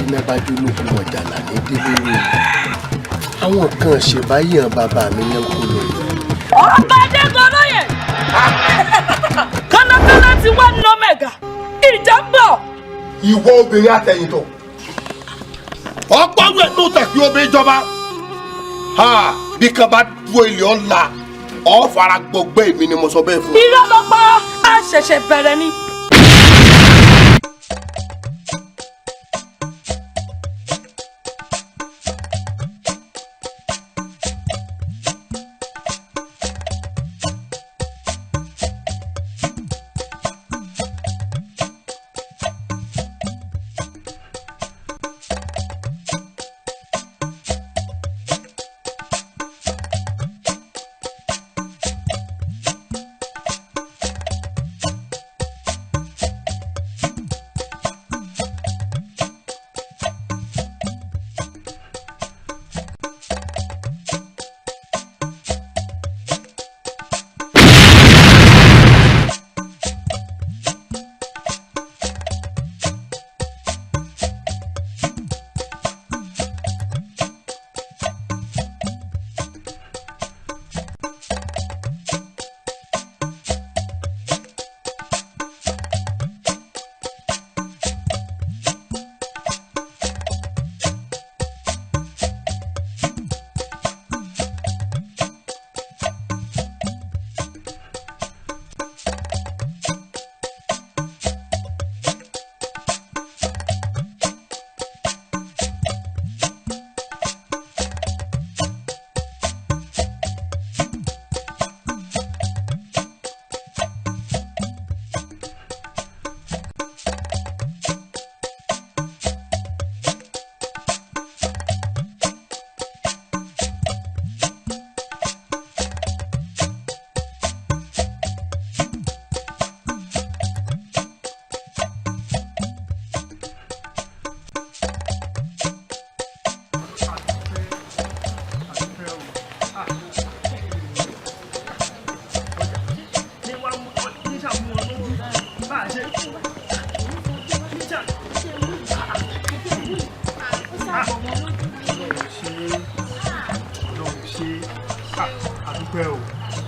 Iná bá jó lókun, ọ̀jàlá ní délé wò. Àwọn kan ṣèbáyé hàn bàbá mi yẹn kó lọ. Ọba Adégoróyè, kánákáná ti wá nọ mẹ́gà, ìjà ń bọ̀. Ìwọ obìnrin àtẹ̀yìntọ̀, ọgbọ́n ẹ̀ ló tàbí obìnrin jọba bí kan bá dúró ilé ọ̀la ọ̀ fara gbọgbẹ́, èmi ni mo sọ bẹ́ẹ̀ fún ọ. Irọ́ ló pa, á ṣẹ̀ṣẹ̀ bẹ̀rẹ̀ ni.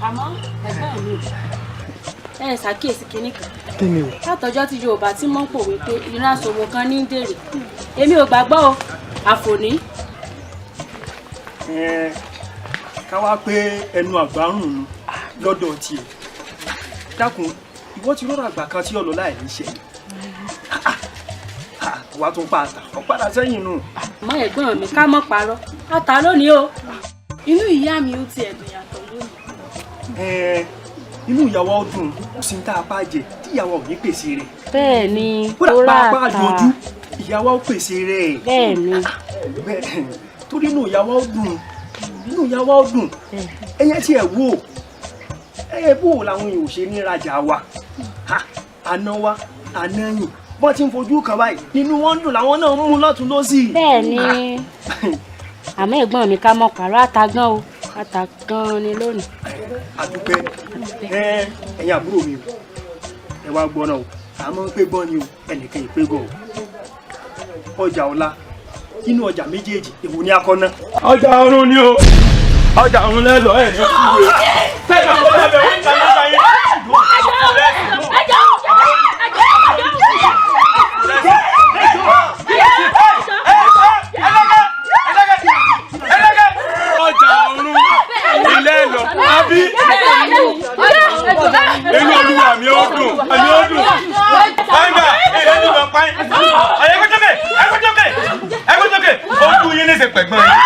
Àmọ́ ẹ̀gbọ́n mi, ẹ ṣàkíyèsí kinní kan. Kí ni o? Látọjọ́ tí Yorùbá tí mọ́ ń pòwe pé ìran aṣòwò kan ní í dèrè, èmi ò gbàgbọ́ o, àfòní. Ẹ ká wá pé ẹnu àgbárùn ún lọ́dọ̀ tiẹ̀. Dákun, ìwọ ti rọrọ àgbà kan tí ọlọ láì níṣẹ́ wà tún pa àtà ọ padà sẹ́yìn nù. Àmọ́ ẹ̀gbọ́n mi, ká mọ́ parọ́, ata lónìí o. Inú ìyá mi ó ti ẹ̀dùn yàtọ̀ lónìí. Ẹ inú ìyàwó ọdún ó sì ń tá a bá jẹ tí ìyàwó ò ní pèsè rẹ̀. Bẹ́ẹ̀ ni. Kódà tó rà pàápàá ta lójú ìyàwó ó pèsè rẹ̀. Bẹ́ẹ̀ ni. Bẹ́ẹ̀, torí inú ìyàwó ó dùn, inú ìyàwó ó dùn. Ẹyẹ tí ẹ wò, ẹ bò làwọn èèyàn ò ṣe ní rajà wa. Ha, àná wa àná yìí bọ́n ti ń fojú kan báyìí nínú wọn ń dùn, làwọn náà ń mú lọ́tún lọ́sì. Bẹ́ẹ̀ ni, àmọ́ ẹ̀gbọ́n mi, ká mọ́ parọ́, ata gan o, ata gan ni lónìí. Àdúpẹ́. Ẹ ẹ̀yin àbúrò mi o, ẹ wá gbọ́ náà o, àmọ́ ń pé gbọ́n ni o, ẹnìkan ìpé gan o. Ọjà ọ̀la, inú ọjà méjèèjì, èwo ni akọ náà? Ọjà ọ̀run ni o, ọjà ọ̀run lẹ́lọ́ ẹ̀ ní kúrò tẹ́lẹ̀ kó lẹ́bẹ̀ẹ́ wọ́n ta lọ́ta yín. Ọjà ọ̀run ilé lọ àbí inú olúwa mi ó dùn, mi ó dùn. Pàǹgà èyí ni mo pa yín. Ẹ̀kọ́jọ́kẹ̀, ẹ̀kọ́jọ́kẹ̀, ẹ̀kọ́jọ́kẹ̀, ojú yín ní í ṣe pẹ̀gbọ́n yín.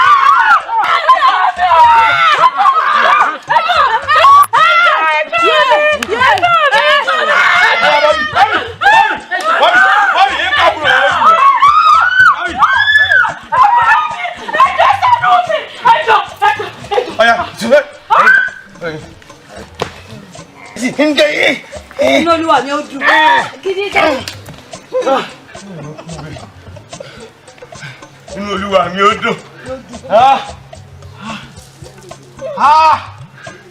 Bọ́bí yín kábùrò rẹ̀ lójú rẹ̀. Ọ̀yà, ṣùgbọ́n. Inú olúwa mi ó dùn gidi gan. Inú olúwa mi ó dùn. Ah! Ah!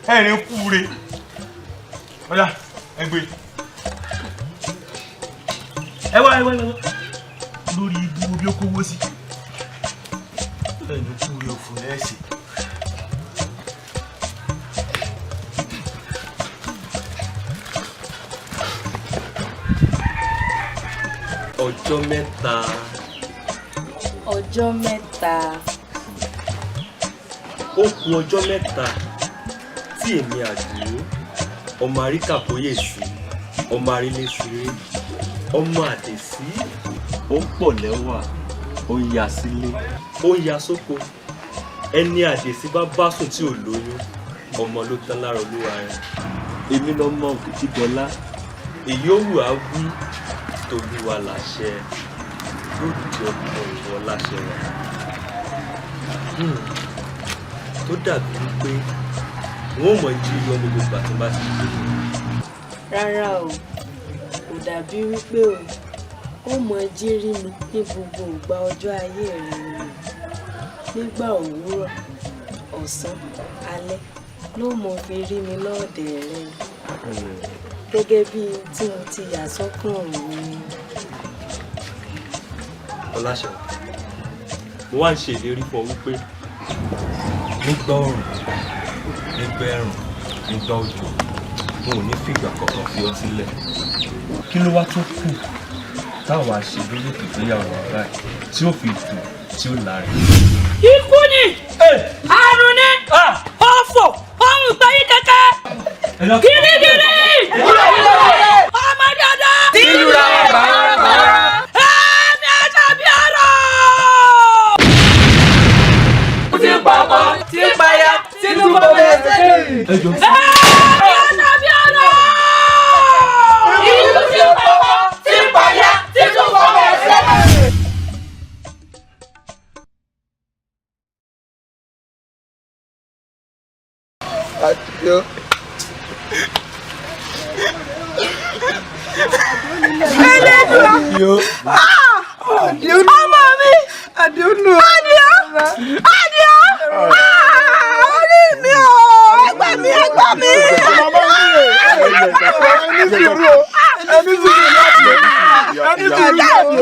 Ẹ̀rín kúure. Ọ̀yà, ẹ gbé. Ẹ wá, ẹ wá, ẹ wá. Lórí ibú wo bí ó kówó sí. Ẹnu kú rí òfò lẹ́sìn. Ọjọ́ mẹ́ta. Ọjọ́ mẹ́ta. Ó kù ọjọ́ mẹ́ta tí èmi Àdìó, ọmọ àríkàkóyèsí, ọmọ àrílésiré, ọmọ àdèsí, ó ń pọ̀ lẹ́wà, ó ń ya sílé, ó ń ya sóko. Ẹni àdèsí bá bá sùn tí ò lóyún, ọmọ ló tán lára olúwa rẹ̀. Èmi lọmọ Òkìtìbọlá, èyí ó wù á wí, tolúwa làṣẹ, yóò di ọkọ ìwọ láṣẹ wa. Tó dàbí wípé wọn ò mọ̀ jí yọ gbogbo ìgbà tó bá ti dé. Rárá o, kò dàbí wípé o, ó mọ jírí mi ní gbogbo ìgbà ọjọ́ ayé rẹ ni. Nígbà òwúrọ̀, ọ̀sán, alẹ́ ló mọ fi rí mi lọ́ọ̀dẹ̀ rẹ. Gẹ́gẹ́ bí tí mo ti yà sọ́kàn mi. Ọláṣẹ́wà, mo wá ń ṣe ìlérí fún ọ wípé nígbà òrùn, nígbà ẹ̀rùn, nígbà òjò, n ò ní fìgbà kankan fi ọ́ sílẹ̀. Kí ló wá tó kù táwa ṣe lórí ètò ìgbéyàwó wa báyìí tí ó fi dùn tí ó láàrin? Ikú ni, àrùn ni, ọ̀fọ̀, ọ̀run ìpayín kẹ́kẹ́, gírígírí, ọmọ dáadáa, ẹ̀mí àṣàbí ọ̀rọ̀. Tí ń pa ọkọ, tí ń pa aya, tí ń túbọ̀ bẹ́ẹ̀ sẹ́yìn. Ẹ̀mí àṣàbí ọ̀rọ̀. Ikú tí ń pa ọkọ, tí ń pa aya, tí ń túbọ̀ bẹ́ẹ̀ sẹ́yìn. Àdìó. Ẹlẹ́dùn. Ọmọ mi. Àdìó. Àdìó. Àdìó. Orí mi o. Ẹgbẹ́ mi, ẹgbẹ́ mi. Ẹni sùúrù o. Ẹni sùúrù láti. Ẹni sùúrù láti.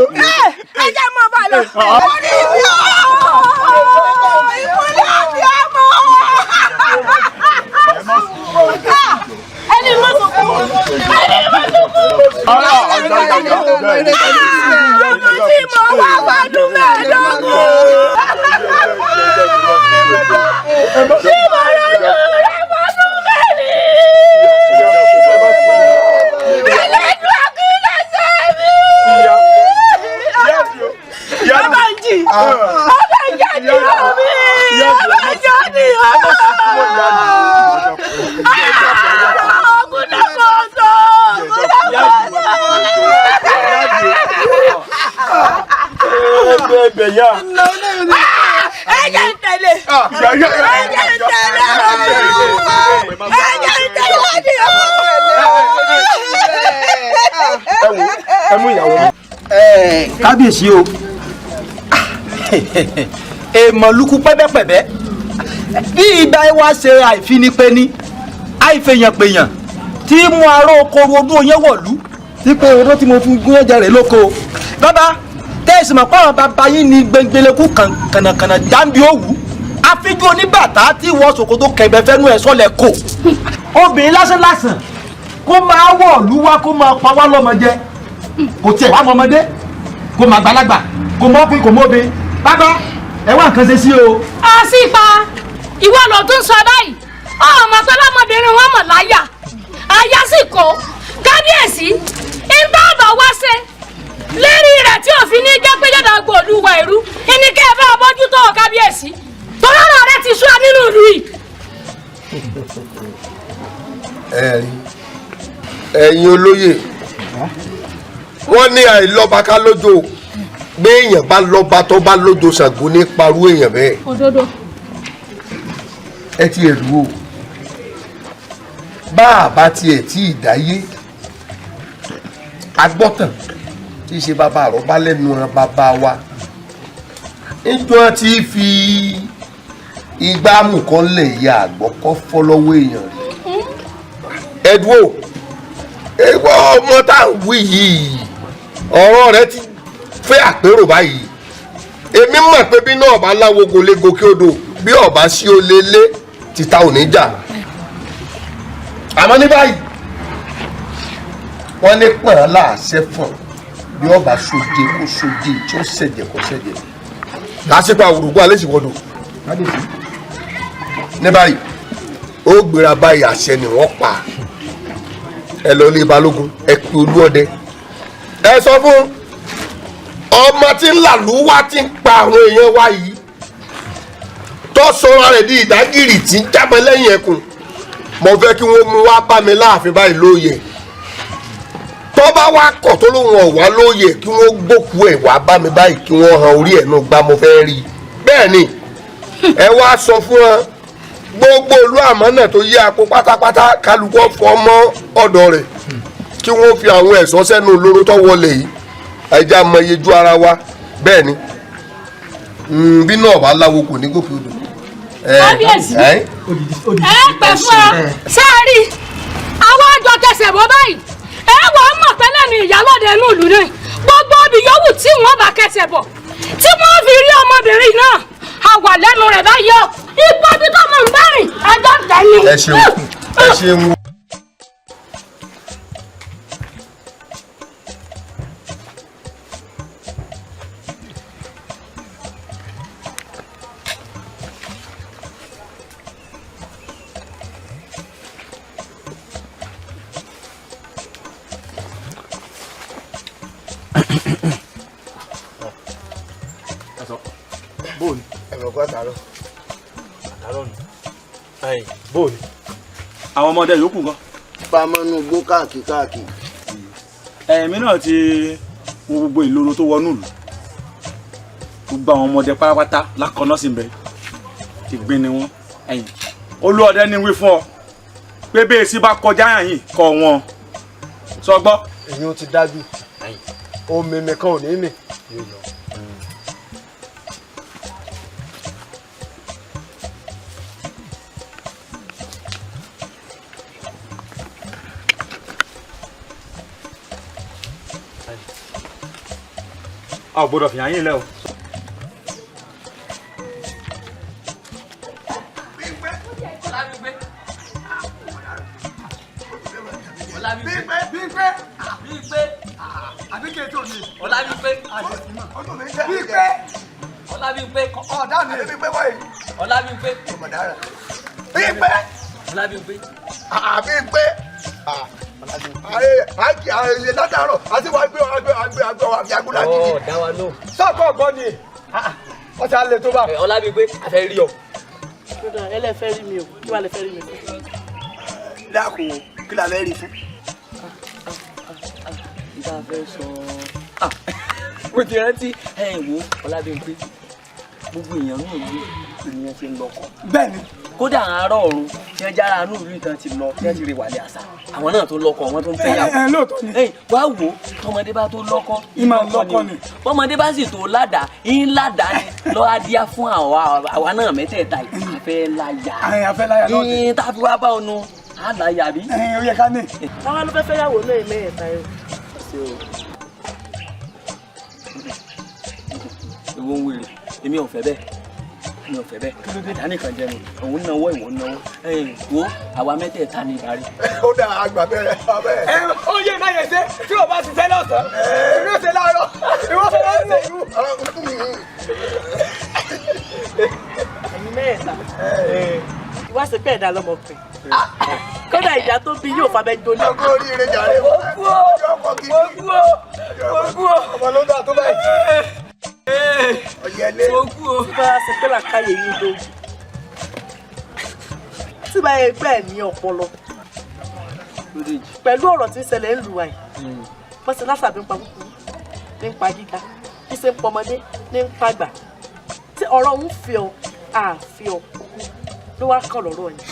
Ẹ jẹ́ mọ́ bá lọ. Orí mi o. Ìkúlẹ̀ àdìó mọ́. Ẹni mọ́tò kú. Ẹni mọ́tò kú. Ọmọ tí mo wá wọdún mẹ́ẹ̀ẹ́dógún. Tí mo rọjú rẹ̀ fọdún mẹ́rin. Ẹlẹ́dùn àkílẹ̀ṣẹ̀ mi. Ọba ń jì. Ọba ń jáde mi. Ọba ń jáde ọmọ. Ẹ jẹ́ n tẹ̀lé. Ẹ jẹ́ n tẹ̀lé. Ẹ jẹ́ n tẹ̀lé Àdìó. Ẹ mú ìyàwó mi. Kábíyèsí o, èèmọ̀ lukú pẹ́bẹ́pẹ́bẹ́ bí ìgbà wa ṣe àìfinipéni àìfẹ̀yànpẹ̀yàn tí mú aró okoro ọdún oyè wọ̀lú tí pé odó tí mo fi gún ẹ̀jẹ̀ rẹ̀ lóko bàbá tẹ́sí mọ̀ pàwọn bàbá yín ní gbẹngbẹlẹ́kù kànàkànà jáǹbí òwú àfijú oníbàtà tí wọ ṣòkòtò kẹ̀gbẹ́ fẹ́nu ẹ̀ sọ́lẹ̀ kò obìnrin lásán lásán kó máa wọ̀lú wá kó máa pa wá lọ́mọ jẹ kò tiẹ̀ wá mọ́mọdé kò má gbalagbà kò mọ́ ọkùnrin kò mọ́ obìnrin bàbá ẹ wá nǹkan ṣe sí o. Àṣìpa ìwọ ló tún sọ báyìí, ọmọ pé lọmọbìnrin wọn mọ̀ láyà àyà sì kó kábíyèsí ń bá ọba wá ṣe lérí rẹ̀ tí òfin ní jẹ́ pé yọ̀dà gbòòlùwà ìrú ẹni kẹ́ ẹ bá bójútó kábíyèsí torí ọ̀rọ̀ rẹ̀ ti sú wa nínú ìlú yìí. Ẹ rí ẹ̀yin olóyè, wọ́n ní àìlọ́ba ká lójó, gbé èèyàn bá lọ́ba tó bá lójó Ṣàngó ní parú èèyàn bẹ́ẹ̀. Òdodo. Ẹ ti ẹ̀ dúró bá a bá tiẹ̀ tí ì dáyé agbọ́tàn tí í ṣe bàbá àrọ́bá lẹ́nu ran bàbá wa níjọ́ tí fi igbá mú kan lè ya àgbọ̀kọ́ fọ́ lọ́wọ́ èèyàn rí. Ẹ̀dùn o, ẹ̀wọ́ ọmọ tá à ń wí yìí ọ̀rọ̀ rẹ ti fẹ́ àpérò báyìí. Èmi mọ̀ pé bí náà bá láwo kò lè gòkè odò, bí ọba sí ó lé lé títa ò ní jà. Àmọ́ ní báyìí wọ́n ní pọ̀n láàṣẹ fún bí ọba sóde kó sóde, tí ó ṣẹ̀jẹ̀ kó ṣẹ̀jẹ̀. Lásìkò àwùrùkú alẹ́ sì wọ́dọ̀ ní báyìí ó gbéra báyìí, àṣẹ ni wọ́n pa. Ẹ lọ ilé balógun, ẹ pe olúọdẹ, ẹ sọ fún ọmọ tí ń làlú wá, tí ń pa àwọn èèyàn wa yìí, tó sọra rẹ̀ di ìdágìrì tí ń jábọ́ lẹ́yìn ẹkùn. Mo fẹ́ kí wọ́n mú wá bá mi láàfin báyìí lóye. Tó bá wá kọ̀ tó lóun ọ̀wá lóye, kí wọ́n gbókù ẹ̀ wá bá mi báyìí, kí wọ́n han orí ẹ̀ nù gbá, mo fẹ́ rí i. Bẹ́ẹ̀ ni ẹ wá sọ fún wọn, gbogbo ìlú àmọ́ náà tó yí apò pátápátá, kálukú fọ́ mọ́ ọ̀dọ̀ rẹ̀, kí wọ́n fi àwọn ẹ̀ṣọ́ sẹ́nu olóró tó wọlé yìí. Ẹja mọ iye ju ara wa. Bẹ́ẹ̀ ni bí náà bá láwo kò ní gòkè odò. Kábíyèsí. Ẹ pẹ́ fún ọ sáárì àwọn àjọ kẹsẹ̀ bọ́ báyìí. Ẹ wà á mọ̀ pé lẹ́nu ìyálòde inú ìlú náà, gbogbo obì yòówù tí wọ́n bá kẹsẹ̀ bọ̀ tí wọ́n fi rí ọmọbìnrin náà, a wà lẹ́nu rẹ̀ báyìí o. Ipò bí tó mọ̀ ń bá rìn àjọ dání. Ẹ ṣeun, ẹ ṣeun. Bóòni. Ẹ̀rọ kọ́ àtàrọ̀. Àtàrọ̀ nù. Ẹ̀yìn bóòni. Àwọn ọmọdé yòókù gan. Pamọ́nú gbó káàkiri káàkiri. Ẹ̀mí náà ti wo gbogbo ìloro tó wọnú ìlú. Gbogbo àwọn ọmọdé pátápátá lákọ̀ọ́nà sì ń bẹ. Ìgbín ni wọ́n. Ẹ̀yìn. Olúọdẹ ní wí fún ọ pé bí èsì bá kọjá yìí kọ wọn. Sọ gbọ́. Èyí ó ti dájú. Omi mi kan ò ní mì. A ò gbọ́dọ̀ fìyà yín lẹ́ o. Bímpé. Bímpé. Àbíkẹ́ tó ní. Ọlábímpé. Bímpé. Ọlábímpé. Ọ̀dà mi. Bímpé wáyé. Ọlábímpé. Bímpé. Ọlábímpé. Bímpé. Ayé látàárọ̀ àti wàá gbé wàá gbé wàá gbé wàá gbé wàá fi agbóná gidi. Ọ̀ dá wa lóhùn. Sọ́kọ̀ ọ̀gbọ́n ni. Wọ́n ti á le tó bá. Ọlábímpé, a fẹ́ rí ọ. Ẹ lẹ fẹ́ rí mi o, kí wàá lẹ fẹ́ rí mi fún? Dákun, kí la fẹ́ rí fún? Níta fẹ́ sọ. Mo ti rántí ẹ wo Ọlábímpé, gbogbo èèyàn ní ìlú ènìyàn ti ń lọkọ. Bẹ́ẹ̀ni. Kódà àárọ̀ ọ̀run tí wọ́n jára inú ìlú ìtàn ti lọ, tí wọ́n ti rè wàlẹ̀ àṣà, àwọn náà tó lọ́kọ, wọ́n tó ń fẹ́ yàwó. Ẹ lóòótọ́ ni. Ẹ wá wò ó, tọmọdé bá tó lọ́kọ, Ìmọ̀ lọ́kọ ni. Bọ́mọdé bá sì tó ládàá, ń ládàá ni lọ́wọ́ adíá fún àwa náà mẹ́tẹ̀ẹ̀ta yìí. A fẹ́ láyà. Ẹ a fẹ́ láyà lọ́dẹ. Ní tá a fi wá bá ọ nu, á láyà bí. Ẹ ó yẹ ká ní. Táwa ló fẹ́ fẹ́ yàwó náà mẹ́ẹ̀ẹ́ta yìí. Ewo ń wèrè, èmi ò fẹ́ bẹ́ẹ̀, mi ò fẹ́ bẹ́ẹ̀. Àdá nìkan jẹnu, òun náwó, ìwọ náwó. Ẹ̀yin wo àwa mẹ́tẹ̀ẹ̀ta ni ìbárí. Ó dà àgbà bẹ́ẹ̀ bẹ́ẹ̀. Ẹ ó yé má yẹ ṣe tí o bá ṣiṣẹ́ lọ́sàn-án, èmi ò ṣe láàárọ̀, ìwọ fẹ́ lọ́sẹ̀. Ẹ̀yin mẹ́ẹ̀ẹ́ta. Ìwá ṣe pé ẹ̀dá lọ́mọkùnrin. Kódà ìyá tó bí yóò fabẹ́ jóná. Ọkọ oríire jàre. Mo kú o, mo kú o, mo kú o. Ọmọ ló dà tó báyìí. Ọ̀yẹ́lé. Mo kú o. Tí bá ṣe pé làákàyè yín lójú. Tí bá yẹ pé ẹ̀ ní ọpọlọ. Pẹ̀lú ọ̀rọ̀ tí ń ṣẹlẹ̀ ń lù wá yìí. Wọ́n ṣe lásàbí ń pa kúkúrú, ní ń pa gíga, ní ṣe ń pọmọdé, ní ń pàgbà. Tí ọ̀rọ̀ ń fi ọ, àfi ọ ló wá kàn lọ́rọ̀ yìí.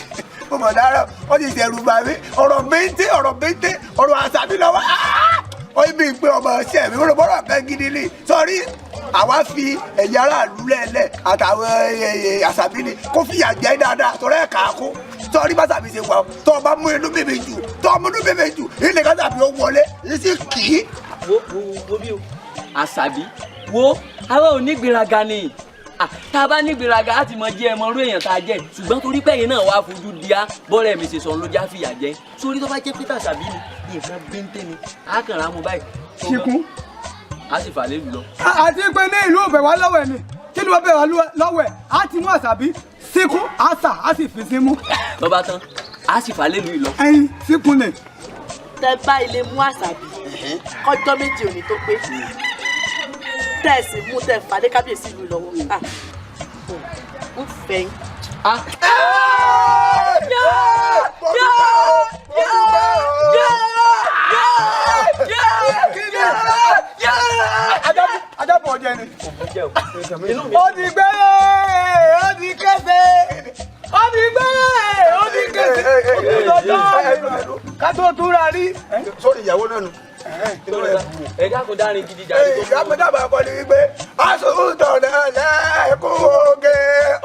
Mo mọ̀ dára, ó ti ṣẹ̀rù bà mí, ọ̀rọ̀ bíntín, ọ̀rọ̀ bíntín, ọ̀rọ̀ àṣàbí lọ́wọ́. Ó yí bíi pé ọmọ ọṣẹ́ mi, mo rò bọ́rọ̀ kan gidi ni. Sọrí, àwa fi ẹ̀yà aráàlú lẹ́lẹ̀ àtàwọn àṣàbí ni kó fìyà jẹ dáadáa, torí ẹ̀ kà á kó. Sọrí bá ṣàbí ṣe wà ó, tó o bá mú inú bèbè jù, tó o mú inú bèbè jù, ilé ká ṣàbí ó wọlé, yìí sì kì í. Wo wo wo bí o, àṣàbí wo Àwa ò ní gbéraga ni. Tá a bá ní gbéraga á ti mọ jẹ́ ẹmọ orú èèyàn tá a jẹ́, ṣùgbọ́n torí pé ẹ̀yin náà wàá fojú di á bọ́ọ̀rẹ́ mi ṣe sọ ló já fìyà jẹ. Sórí tó bá jẹ́ Peter Àṣàbí ni nǹkan bíntín ni á kàn rà mú báyìí. Ṣìkún. Á sì fà lélù lọ. Àti pé ní ìlú òbẹ̀ wá lọ́wọ́ ẹ̀ ni kí ni wọ́n bẹ̀ wá lọ́wọ́ ẹ̀ á ti mú Àṣàbí síkún àṣà á sì fi símú. Tó bá tán á sì fà lélù ìlọ. Ẹyin síkún ni. Tẹ bá ilé mú Àṣàbí kọjọ́ méjì òní tó pé tẹ ẹ sì mú tẹ fàdé kábíyèsí ìlú lọ́wọ́ ń fẹ́ yín. Ajábọ̀ ọjẹ́ ni. Ó ti gbé, ó ti kése, ó ti gbé, ó ti kése, ó ti lọ́jọ́ ká tó túra rí. Sórí ìyàwó náà nù. Ẹ dákun dárin gidi jàre tó. Ìyá mi dábàá kọ́ ni wípé aṣòwòtọ̀nà lẹ́kùn oge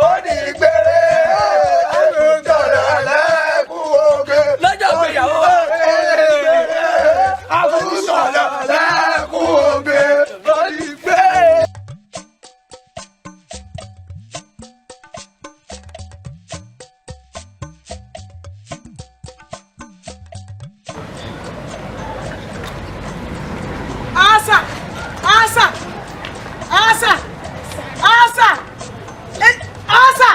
ó ní gbére. Aṣòwòtọ̀nà lẹ́kùn oge. Lọ́jọ́ ìgbéyàwó. Aṣòwòtọ̀nà lẹ́kùn oge ó ní gbére. Asa! Asa! Asa! Asa! Asa!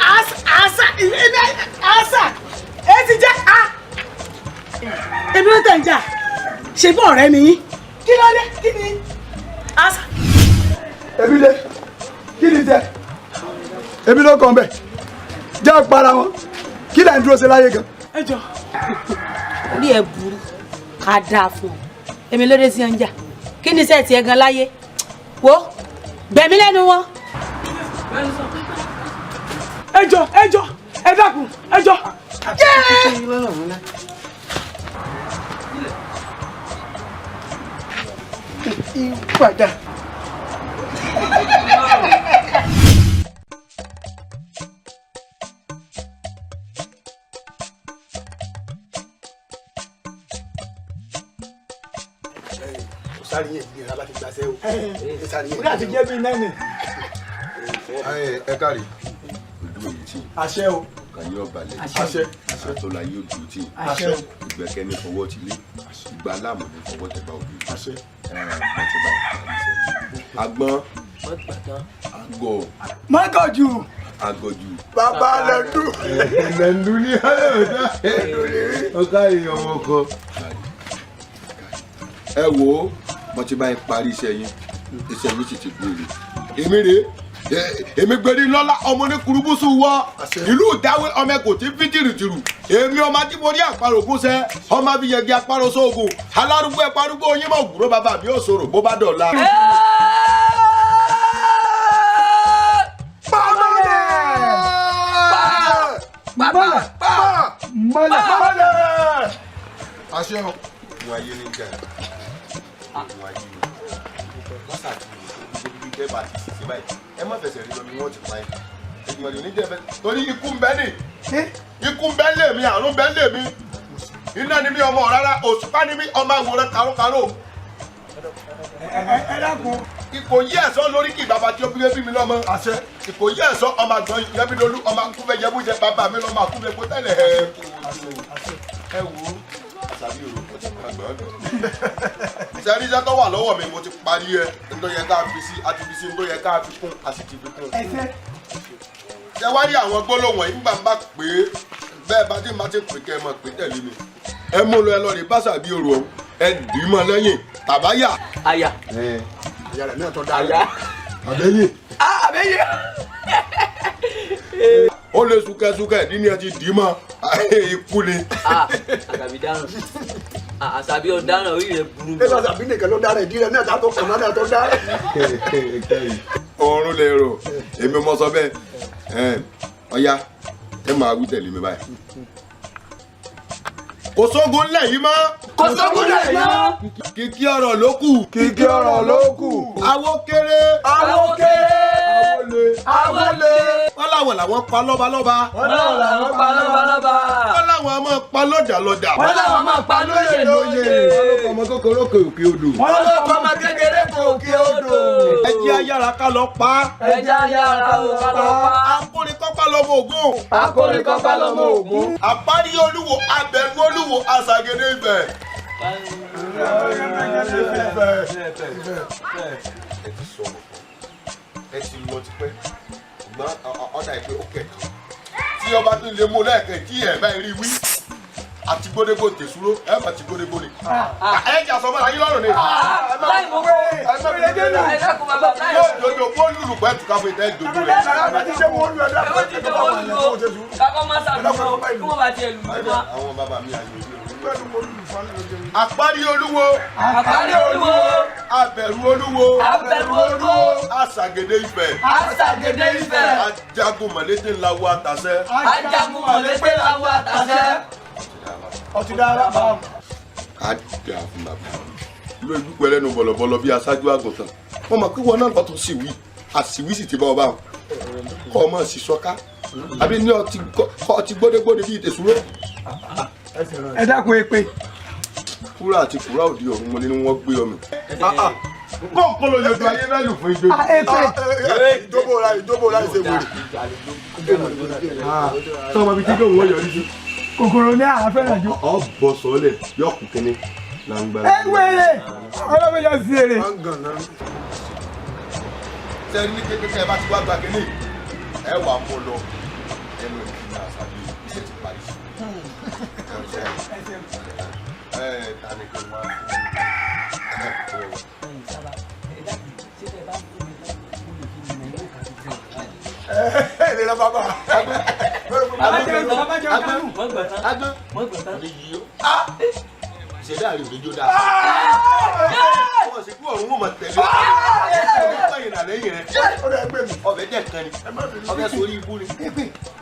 Asa! Asa! Asa! Ẹ ti jẹ́ a. Èmi ló tẹ̀ ń jà. Ṣé bọ́ ọ̀rẹ́ ni yín? Kí ló dé? Kí ni? Asa. Èmi lé, kí ni tẹ? Èmi ló kàn bẹ́ẹ̀. Jẹ́ àpárá wọn. Kí lẹ̀ ń dúró ṣe láyé gan? Ẹ jọ. Orí ẹ burú, ká dáa fún ọ. Èmi ló dé sí ọjà. Kí ni iṣẹ́ tiẹ̀ gan láyé? Wo gbẹ̀mí lẹ́nu wọn. Ẹ jọ, ẹ jọ, ẹ dákun, ẹ jọ. Ìpadà. Sáré yẹn ìgbìyànjú abá ti gbàṣẹ́ o. Sáré yẹn. Orí àti jẹ́ bíi náà ni. Ẹ káre ojú òye tí. Àṣẹ o. Ọkàn yóò balẹ̀. Àṣẹ. Àṣẹ tó la yóò dùn tí. Àṣẹ. Ìgbẹ́kẹ̀ ní fọwọ́ ti lé. Ìgbà láàmú ní fọwọ́ tẹ̀gbà òbí. Àṣẹ. Agbọ́n. Àgọ̀. Mọ́gàjù. Àgọ̀jù. Bàbá lẹ́dù. Lẹ́ndú ní ọ̀dà. Ọ̀ká èèyàn wọn kọ. Ẹ wo mo ti bá yín parí iṣẹ́ yín, iṣẹ́ yín sì ti gbèrè. Èmi rèé, èmi gbèrè lọ́lá ọmọ ní kurubúsù wọ ìlú ìdáwé ọmọ ẹ̀kọ́ tí fi tìrùtìrù. Èmi ọmọ ajíborí àparò gúnṣẹ́, ọmọ abiyẹ̀gì àparò sóògùn, alárúgbó ẹ̀pọ̀ arúgbó yín mọ̀ ògùrọ̀ bàbá mi ò sọ̀rọ̀ bó bá dọ̀la. Mọ́lẹ̀. Mọ́lẹ̀. Mọ́lẹ̀. Àṣẹ o. Mo ayé ní jà. Mo ayé ní. Wọ́n ṣàtúnyẹ̀ gbogbo ibi bá ti ṣiṣẹ́ báyìí. Ẹ má fẹsẹ̀ rí lọ ni wọ́n ti pa ẹ́. Ìgbìmọ̀ ní jẹ́ fẹ́. Torí ikú ń bẹ ní. Ikú ń bẹ lé mi, àrùn bẹ lé mi. Iná ni mi ọmọ rárá, òṣùpá ni mi ọmọ àwòrán karókaró. Ẹ dákun. Ìkòyí ẹ̀sọ́ lórí kí bàbá tí ó bí bí mi lọ́mọ. Àṣẹ. Ìkòyí ẹ̀sọ́ ọmọ àgbọn yẹbídolú ọmọ akúfẹ́ yẹbújẹ bàbá mi lọ́mọ akúfẹ́ kó tẹ́lẹ̀ ẹ̀. Ẹ wo Àṣàbí òrò kò tí kàn gbọ́dọ̀. Sẹ́rí iṣẹ́ tó wà lọ́wọ́ mi mo ti parí ẹ. Nítorí yẹ ká fi sí, a ti fi sí, nítorí yẹ ká fi kún, a sì ti fi kún. Ẹsẹ̀. Ṣé wá rí àwọn gbólóhùn yìí nígbà bá pè é bẹ́ẹ̀ bá ti máa ti pè kẹ́ ẹ mọ̀ pé tẹ̀lé mi. Ẹ mú lọ ẹ lọ rí báṣàbí òrò ọ̀hún, ẹ dì í mọ́ lẹ́yìn tàbáyà. Àyà. Àyà rẹ̀ náà tó dáa. Àyà. Àbẹ́yìn. Àbẹ́yìn. Ó lè súnkẹ́súnkẹ́ ìdí ni ẹ ti dì í mọ́ ikú ni. Àṣàbí dáràn. Àṣàbí ọ̀daràn orí rẹ̀ burú. Ẹ lọ Àṣàbí nìkan ló dára, ìdí rẹ̀ náà tó kàn náà tó dára. Oorun lè rò, èmi mọ sọ bẹ́ẹ̀. Ọ̀ya ẹ máa wí tẹ̀lé mi báyìí. Kò sógun ńlẹ̀ yìí mọ́. Kò sógun ńlẹ̀ yìí mọ́. Kìkì ọ̀rọ̀ ló kù. Kìkì ọ̀rọ̀ ló kù. Awó kéré. Awó kéré. Awó le. Awó le. Wọ́n láwọn làwọn pa lọ́balọ́ba. Wọ́n láwọn làwọn pa lọ́balọ́ba. Wọ́n láwọn a máa pa lọ́jà lọ́jà. Wọ́n láwọn máa pa lóyè lóyè. Wọ́n ló kọ́ ọmọ kékeré kò òkè odò. Wọ́n ló kọ́ ọmọ kékeré kò òkè odò. Ẹ jẹ́ Ẹja yára ká lọ pa. Ẹja yára ká lọ pa. Akórikọ́pá lọ́mọ Ògún. Akórikọ́pá lọ́mọ Ògún. Àparí olúwo abẹ̀rù olúwo àṣàgèdè Ifẹ̀. Ẹ ti sọ̀rọ̀, ẹ ti lọ tipẹ́, ṣùgbọ́n ọ̀dà ìpè ó kẹ̀kan tí ọba tún lè mú lẹ́ẹ̀kan tí ẹ̀ bá rí wí àti gbódégbò tèṣúró ẹ bá ti gbódégbò ni. Ẹ jà sọ fún ayé lọ́rùn ni. Láì mọ̀ pé ẹ dákun bàbá láì yóò dodo kó lùlù pẹ́ tùkà fún ìtẹ́ dodo rẹ̀. Kakọ́ má sàbíwọ́ kí wọ́n bá tiẹ̀ lù ú wá. Àwọn bàbá mi àyè Àparí olúwo. Àparí olúwo. Abẹ̀rù olúwo. Abẹ̀rù olúwo. Àṣàgèdè Ifẹ̀. Àṣàgèdè Ifẹ̀. Ajagun mọ̀lété ńlá wo àtàṣẹ. Ajagun mọ̀lété ńlá wo àtàṣẹ. Ọtí dára bá. A dà fún bàbá lójú pẹlẹnu bọ̀lọ̀bọ̀lọ̀ bí aṣáájú àgùntàn. Wọ́n mọ̀ pé wọn náà lọ́tún sì wí, àsìwí sì ti bá ọba kọ́ ọmọ sì sọ́ká àbí ní ọtí gbódégbódé bíi tèṣúró. Ẹ dákun èpè. Kúrà àti kúrà òdi ọ̀run mo ní wọ́n gbé ọmọ. Kọ́ńkọ́ ló yọjú ayé náà lù fún ijó. Ìjókòó ra ìṣe wèrè. Sọ́mọ bíi kíkọ́ òun yọrí sí. Kòkòrò ní àfẹ́ràn jù. Ọ bọ̀ sọ́lẹ̀ yọkù kínní langba. Ẹ wèrè ọlọ́mọ yọ sí èrè. Sẹ́ni ní kékeré ẹ bá ti wá gba kínní ẹ wà mú lọ ẹnu ìpínlẹ̀ àṣàbí iṣẹ́ ti parí sí. Ẹ ta ni kí n wá Ẹ lè lọ bàbá. Ìṣẹ̀dá rẹ̀ ò ní jó dáa. Wọ́n sì kú ọ̀run wọn mọ̀ tẹ̀lé. Ọ̀pọ̀ ìrìnà lẹ́yìn rẹ̀. Ọbẹ̀ jẹ́ kan ni. Ọbẹ̀ sórí ibú ni.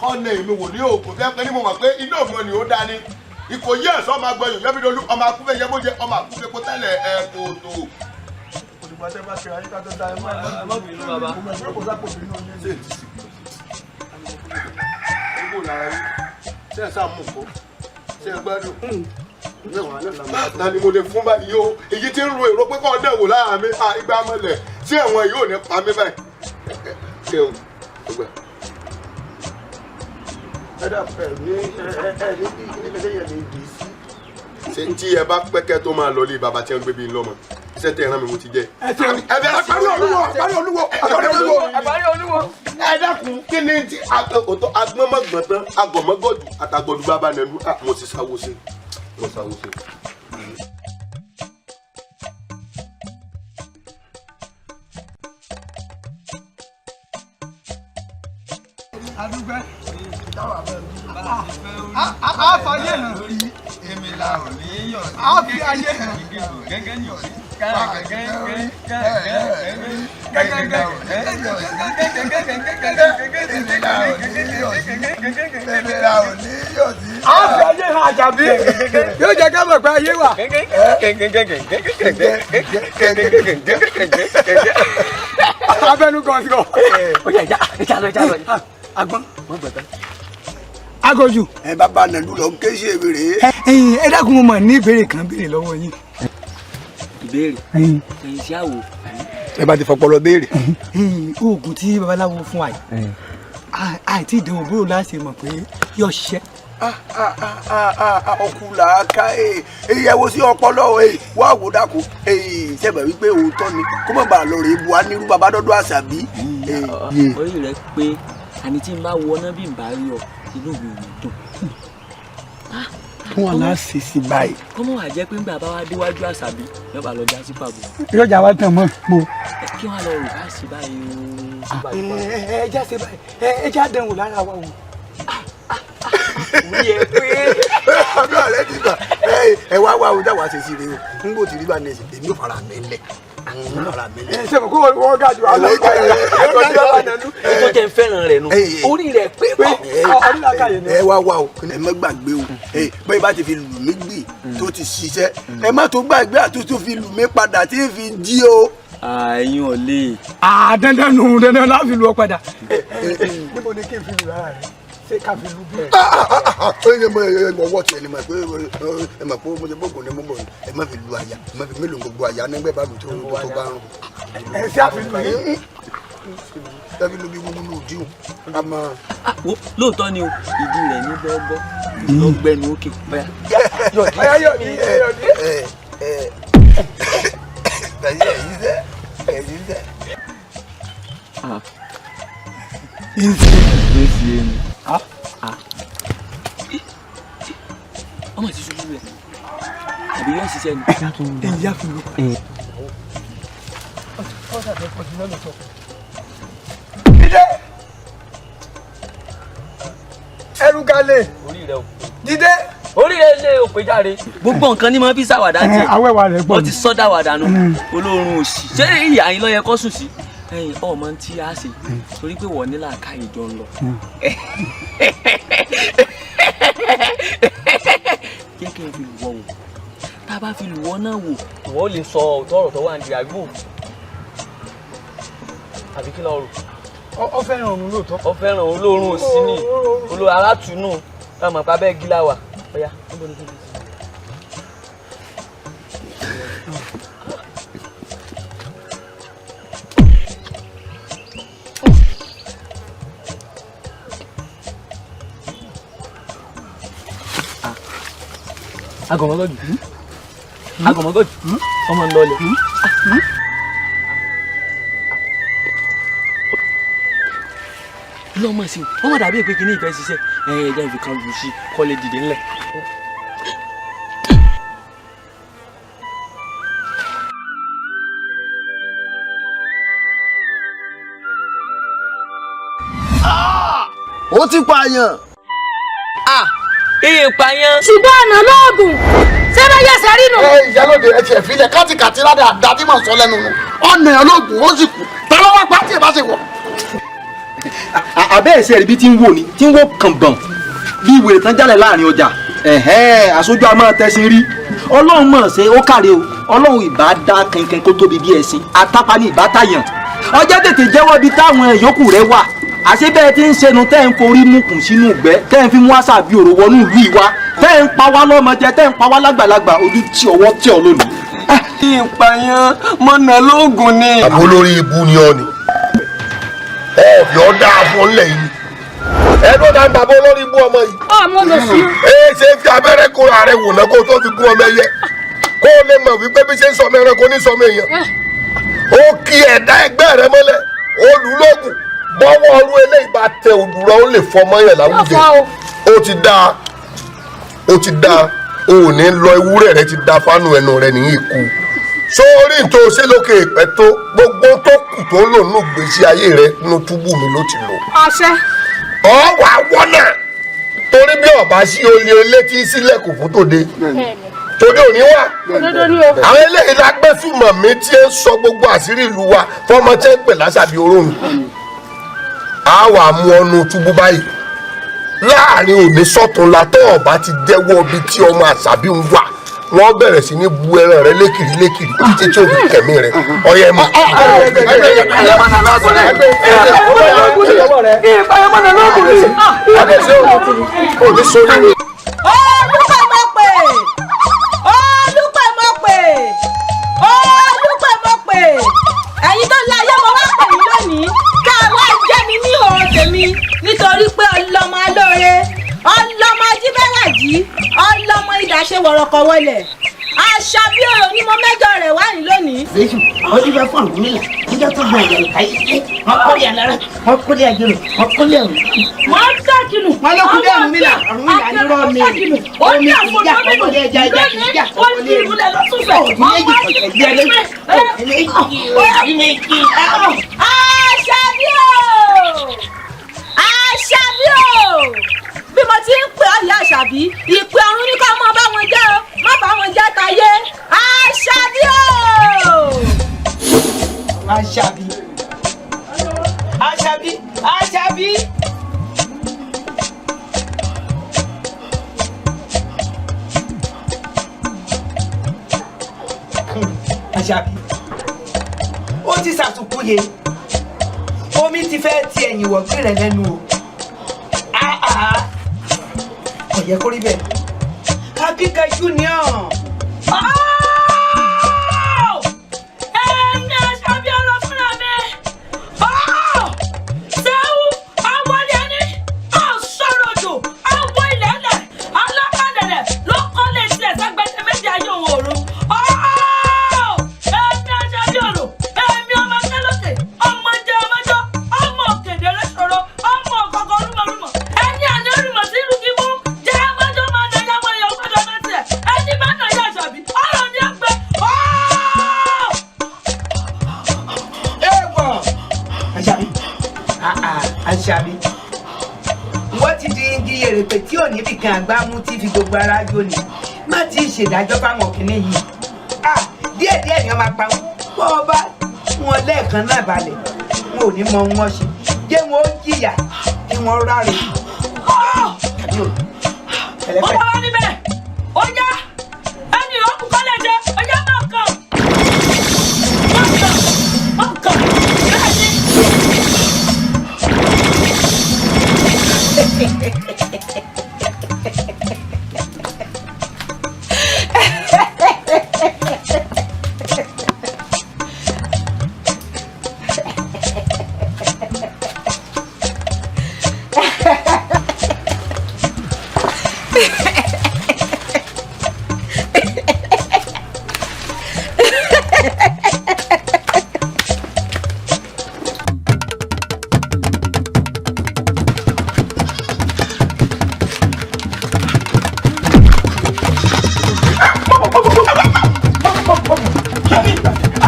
Kọ́nà èmi wò ní òògùn fẹ́ pé ní mo mọ̀ pé iná ògùn ni ó dá ní. Ìkòyí ẹ̀sọ́ máa gbẹ̀yìn yẹ́bídolú ọmọ akúfẹ́ yẹ́bójẹ ọmọ akúfẹ́ kó tẹ́lẹ̀ ẹ̀ kòtò. Òdìgbà tẹ́ bá ṣe ayé ká tó dá ẹ má bínú bàbá. Mo mọ̀ pé kò sápò bínú yín. Ṣé ètí sì kú? Gbogbo lára yín. Ṣé ẹ sáà mú nǹkan? Ṣé ẹ gbádùn? Ta ni mo lè fún báyìí o? Èyí tí ń ro èrò pé kọ́ ọ̀dẹ̀ wò lára mi, ìgbà mọ́lẹ̀. Ṣé ẹ̀wọ̀n yóò ní pa mí báyìí? Ṣé o gbà? Ẹ dàpọ̀ ẹ̀ ní ẹ ní bí ilé ìgbésẹ̀ yẹn lè dì í sí. Ṣé tí ẹ bá pẹ́kẹ́ tó máa lọ lé bàbá tí wọ́n gbé bí lọ́mọ? Iṣẹ́ tẹ́ ẹ rán mi mo ti jẹ́. Ẹ bẹ Àparí olúwo, àparí olúwo, àparí olúwo, àparí olúwo. Ẹ dákun kí ni ti òtọ́ agbọ́nmọ́gbọ̀n tán agbọ̀mọ́gọ̀dù àtàgbọ̀dù bàbá nẹnu mo ti sáwó sí mo sáwó sí. Adúgbẹ́. A fa ayé hàn. Èmi la ò ní yọ̀ sí. A fi ayé hàn. Gẹ́gẹ́ yọ̀ sí. A fi ayé hàn Àjàbí. Yóò jẹ́ ká mọ̀ pé ayé wà. Abẹ́nu kan sí kọ. Ó yá ìjà ìjà lọ ìjà lọ. Agbọ́n. Agoju. Ẹ bàbá nàlú lọ ń ké sí èmi rèé. Ẹ̀yin ẹ dákun mo mọ̀ ní ìbéèrè kan béèrè lọ́wọ́ yín. Ìbéèrè. Ẹ̀yin sí àwò. Ẹ bá ti fọpọlọ béèrè. Oògùn tí babaláwo fún wa yìí àìtí ìdánwò bóyá láti mọ̀ pé yóò ṣiṣẹ́. Ọkù làákà ìyẹ̀wò sí ọpọlọ wá wò dákun sẹ́gbẹ̀ wípé òótọ́ ni kó má bàa lọ rèé bu á nírú bàbá dọ́dọ́ àṣàbí. Orí rẹ pé àní tí n bá wọná bí n bá rí ọ inú mi ò ní dùn. Kí wọn náà ṣe sí báyìí. Kọ́mọ̀ wà jẹ́ pé ńgbà bá wá déwájú àṣàbí yóò bá lọ já sí pàbó. Yóò já wa tàn mọ́ mo. Kí wọ́n lọ rò bá sí báyìí o. Ẹ já ṣe báyìí ẹ já dánwò lára wa wò. Orí ẹ pé. Ọdún ọ̀rẹ́ ti gbà ẹ wá wá o dáwà ṣe sí rèé o n kò tí rí bá nẹ̀sì èmi ò fara mi lẹ̀. Ṣé mo kó wọ́n ga jù wá lọ? Ètò jẹ́ ń fẹ́ràn rẹ̀ nu. Orí rẹ̀ pé pọ̀. Ẹ wá wá o ẹ má gbàgbé o bẹ́ẹ̀ bá ti fi lù mí gbì tó ti ṣiṣẹ́ ẹ má tó gbàgbé àtúntò fi lù mí padà tí ń fi jí o. Ẹ̀yin ò lè. Dandan nù dandan láfi lù ọ padà. Níbo ni kí n fi lù lára rẹ? Ṣé ká fi lu bí. Ọwọ́ tiẹ̀ ni mà pé ẹ mà pé mo ṣe bóògùn ní mo bọ̀ ẹ má fi lu àyà, ẹ má fi mélòó gbogbo àyà nígbà bá lu tó bá rùn. Ẹ ṣe àfihàn yìí. Ẹ fi lu bí gbogbo lù dín o. Lóòótọ́ ni o, ìdí rẹ̀ ní gbọ́gbọ́ ló gbẹnu òkè. Yọ̀dí yọ̀dí. Ọmọ ti ṣubú rẹ̀ àbí yóò ṣiṣẹ́ ni. Ìyá fi lu. Dídé ẹrù galè. Dídé. Orí rẹ lé òpè jáde. Gbogbo nǹkan ni mo fi ṣàwàdà tiẹ̀. Awẹ́wà rẹ̀ gbọ́ mi. Wọ́n ti sọ́ dáwàdà nù. Olóorun òsì. Ṣé ìyá yín ló yẹ kó sùn sí? Ẹyin ọmọ tí a ṣe torí pé wọ́n ní làákàyè jọ ń lọ. Jẹ́ kí n fi lù wọ́ wò. Tá a bá fi lù wọ́ náà wò. Wọ́n lè sọ òótọ́ ọ̀rọ̀ tó wà ní àgbò. Àbí kí lọ rò? Ó fẹ́ràn òun lóòótọ́. Ó fẹ́ràn olóorun òsì ni. Olóorun alátùnú. Táwọn àpá bẹ́ẹ̀ gíláwà wà. Ọ̀yá, níbo ni kí n fi sí? Agọ̀mọ́gọ́dù. Agọ̀mọ́gọ́dù. Ọmọ ń lọlẹ̀. Lọ́mọ sí o, wọ́n má dàbí èpè kìíní ìfẹ́ ṣiṣẹ́. Ẹ̀yin ẹ̀jẹ̀ ìfi kan lù sí kọ́ lè dìde ńlẹ̀. Ó ti pààyàn. Ìpààyàn. Ṣùgbọ́n ọ̀nà lóògùn ṣé bá yẹ sẹ́rí nù. Ẹ ìyálòde ẹ tiẹ̀ filẹ̀ kátikàtí ládàá àdá tí màá sọ lẹ́nu nù ọ̀nà ẹ̀ lóògùn ó sì kú ta ló wá pa tí ì bá ṣe wọ̀. Àbẹ́ ẹ̀sẹ̀ rẹ̀ bí tí ń wò ni tí ń wò kànbọ̀n bí ìwèrè tán jálẹ̀ láàrin ọjà, àṣojú a máa tẹ̀sìn rí. Ọlọ́run mọ̀ ṣe ó kàre o, Ọlọ́run ìbá dá kankan kó tóbi bí ẹṣin àtàpá ní ìbá tàyàn. Ọjọ́ tètè jẹ́wọ́ ibi táwọn yòókù rẹ̀ wà. Àṣé bẹ́ẹ̀ tí ń ṣẹnu tẹ́ ń forí mukùn sínú ìgbẹ́ tẹ́ ń fi mú àṣà bí òrò wọnú ìlú ìwà tẹ́ ń pa wá lọ́mọdé tẹ́ ń pa wá lágbàlagbà, ojú tí ọwọ́ tẹ̀ ọ́ lónìí. Ìpààyàn mọ̀nà lóògùn ni. Àbó lórí ibu ni ọ ni ọ̀bì ọ̀ dáa fún ọ nílẹ̀ yìí ẹnu náà bàbá olórí ibú ọmọ yìí. Ọmọ lọ sí. Ee ṣe fi abẹ́rẹ́ kóra rẹ wò náà kó tó fi gún ọmọ ẹyẹ kó o lè mọ̀ wípé bí ṣe ń sọmọ ẹranko ní sọmọ èèyàn. Ó kí ẹ̀dá ẹgbẹ́ rẹ mọ́lẹ̀ olùlógún bọ́wọ́ ọrú eléyìí bá tẹ òdùrọ̀ ó lè fọmọ yẹn láwùjẹ. Ó ti dáa, ó ti dáa, o ò ní lọ ewúrẹ́ rẹ ti da fánú ẹnu rẹ nìyí kú. Sórí tó ṣe lókè ìpẹ́ tó gbogbo tó kù tó ń lò nínú ìgbésí ayé rẹ nínú túbú mi ló ti lò. Àṣẹ. Ọ wà wọ́nà torí bí ọba sí olè elétí sílẹ̀ kò fún tòde tòde òní wà. Àwọn eléyìí la gbé fìmọ̀ mi tí ń sọ gbogbo àṣírí ìlú wa fọmọ tí ń pè lásàbí oróhùn. A wà mú ọnu túbú báyìí láàrin òní sọ́tún la tó ọba ti jẹ́wọ́ ibi tí ọmọ àṣàbí ń wà, wọ́n bẹ̀rẹ̀ sí ní bu ẹran rẹ lékiri lékiri títí tí òbí kẹ̀mí rẹ ọyẹ mu. Olúpẹ̀mọpẹ̀, Olúpẹ̀mọpẹ̀, Olúpẹ̀mọpẹ̀, ẹ̀yin tó láyé mo wá pè yín lónìí ká wá jẹ́ mi ní òun tèmi nítorí pé ọlọ́mọ alóore, ọlọ́mọ ajíbẹ́wàjí, ọlọ́mọ ìdàṣe wọ̀rọ̀kọ̀ wọlé, Àṣàbí ọ̀rọ̀ ni mo mẹ́jọ rẹ̀ wá ní lónìí. Jésù ọdún bá fún àwọn mílà níjọ́ tó gba ìyàrá káyé ṣe wọn kọ́lé alára, wọn kọ́lé àjọrò, wọn kọ́lé ọ̀run. Wọ́n sàkínú. Wọ́n ló kúlé ọ̀run mílà, ọ̀run mílà ní rọ́ mi. Omi kì í jà, ọkọ̀lé ẹja, ẹja kì í jà, ọkọ̀lé ẹrù. Àṣàbí o! Àṣàbí o! Bí mo ti ń pè ọ́ ìyá Àṣàbí, ìpè ọ̀run ní ká mọ́ bá wọn jẹ́ o, má bá wọn jẹ́ tayé. Àṣàbí o! Àṣàbí. Àṣàbí. Àṣàbí. Àṣàbí. Ó ti ṣàtúnkúye. Omi ti fẹ́ ti ẹ̀yìn wọ̀gbìn rẹ̀ lẹ́nu o. Kò yẹ kó rí bẹ́ẹ̀. Akíkanjú ni ọ̀. Èmi Àṣàbí ọ̀rọ̀ fúnra mi. Sẹ́wù awọlé ẹni ọ̀sọ̀rọ̀jò awọ ilẹ̀ ẹlẹ̀ alákàdẹ̀dẹ̀ ló kọ́lé tiẹ̀ sẹ́gbẹ̀tẹ̀ méjì ayé òun òru. Èmi Àṣàbí ọ̀rọ̀ èmi ọmọ kẹlọ́kẹ̀ ọmọ jẹ ọmọjọ́ ọmọ òkèdè lẹ́sọ̀rọ̀ ọmọ ọ̀kọ̀ọ̀kan rúmọ̀rúmọ̀ ẹni àná rúmọ̀ sí irú kíkún jẹ́ ọmọjọ́ máa nà yàwó ẹ̀yọ̀ gbọ́dọ̀ náà tiẹ̀ ẹni bá nà yà Àṣàbí ọ̀rọ̀ ni ó gbé. Èèwọ̀! Àṣàbí Àṣàbí wọ́n ti di igi yèrèpè tí ò níbì kan àgbámú tí fi gbogbo ara jó ni má ti ṣèdájọ́ fáwọn kìnìún yìí. Díẹ̀díẹ̀ ni wọ́n máa pa wọ́n bọ́ ọ bá wọn lẹ́ẹ̀kan náà balẹ̀ wọn ò ní mọ ohun wọn ṣe jẹ́ wọn ó jìyà kí wọ́n ráre. Tàbí o Ó bá wá níbẹ̀ ó yá ẹni ìyókù kọ́lẹ̀ jẹ ó yá máa kàn máa kàn máa kàn bẹ́ẹ̀ ni.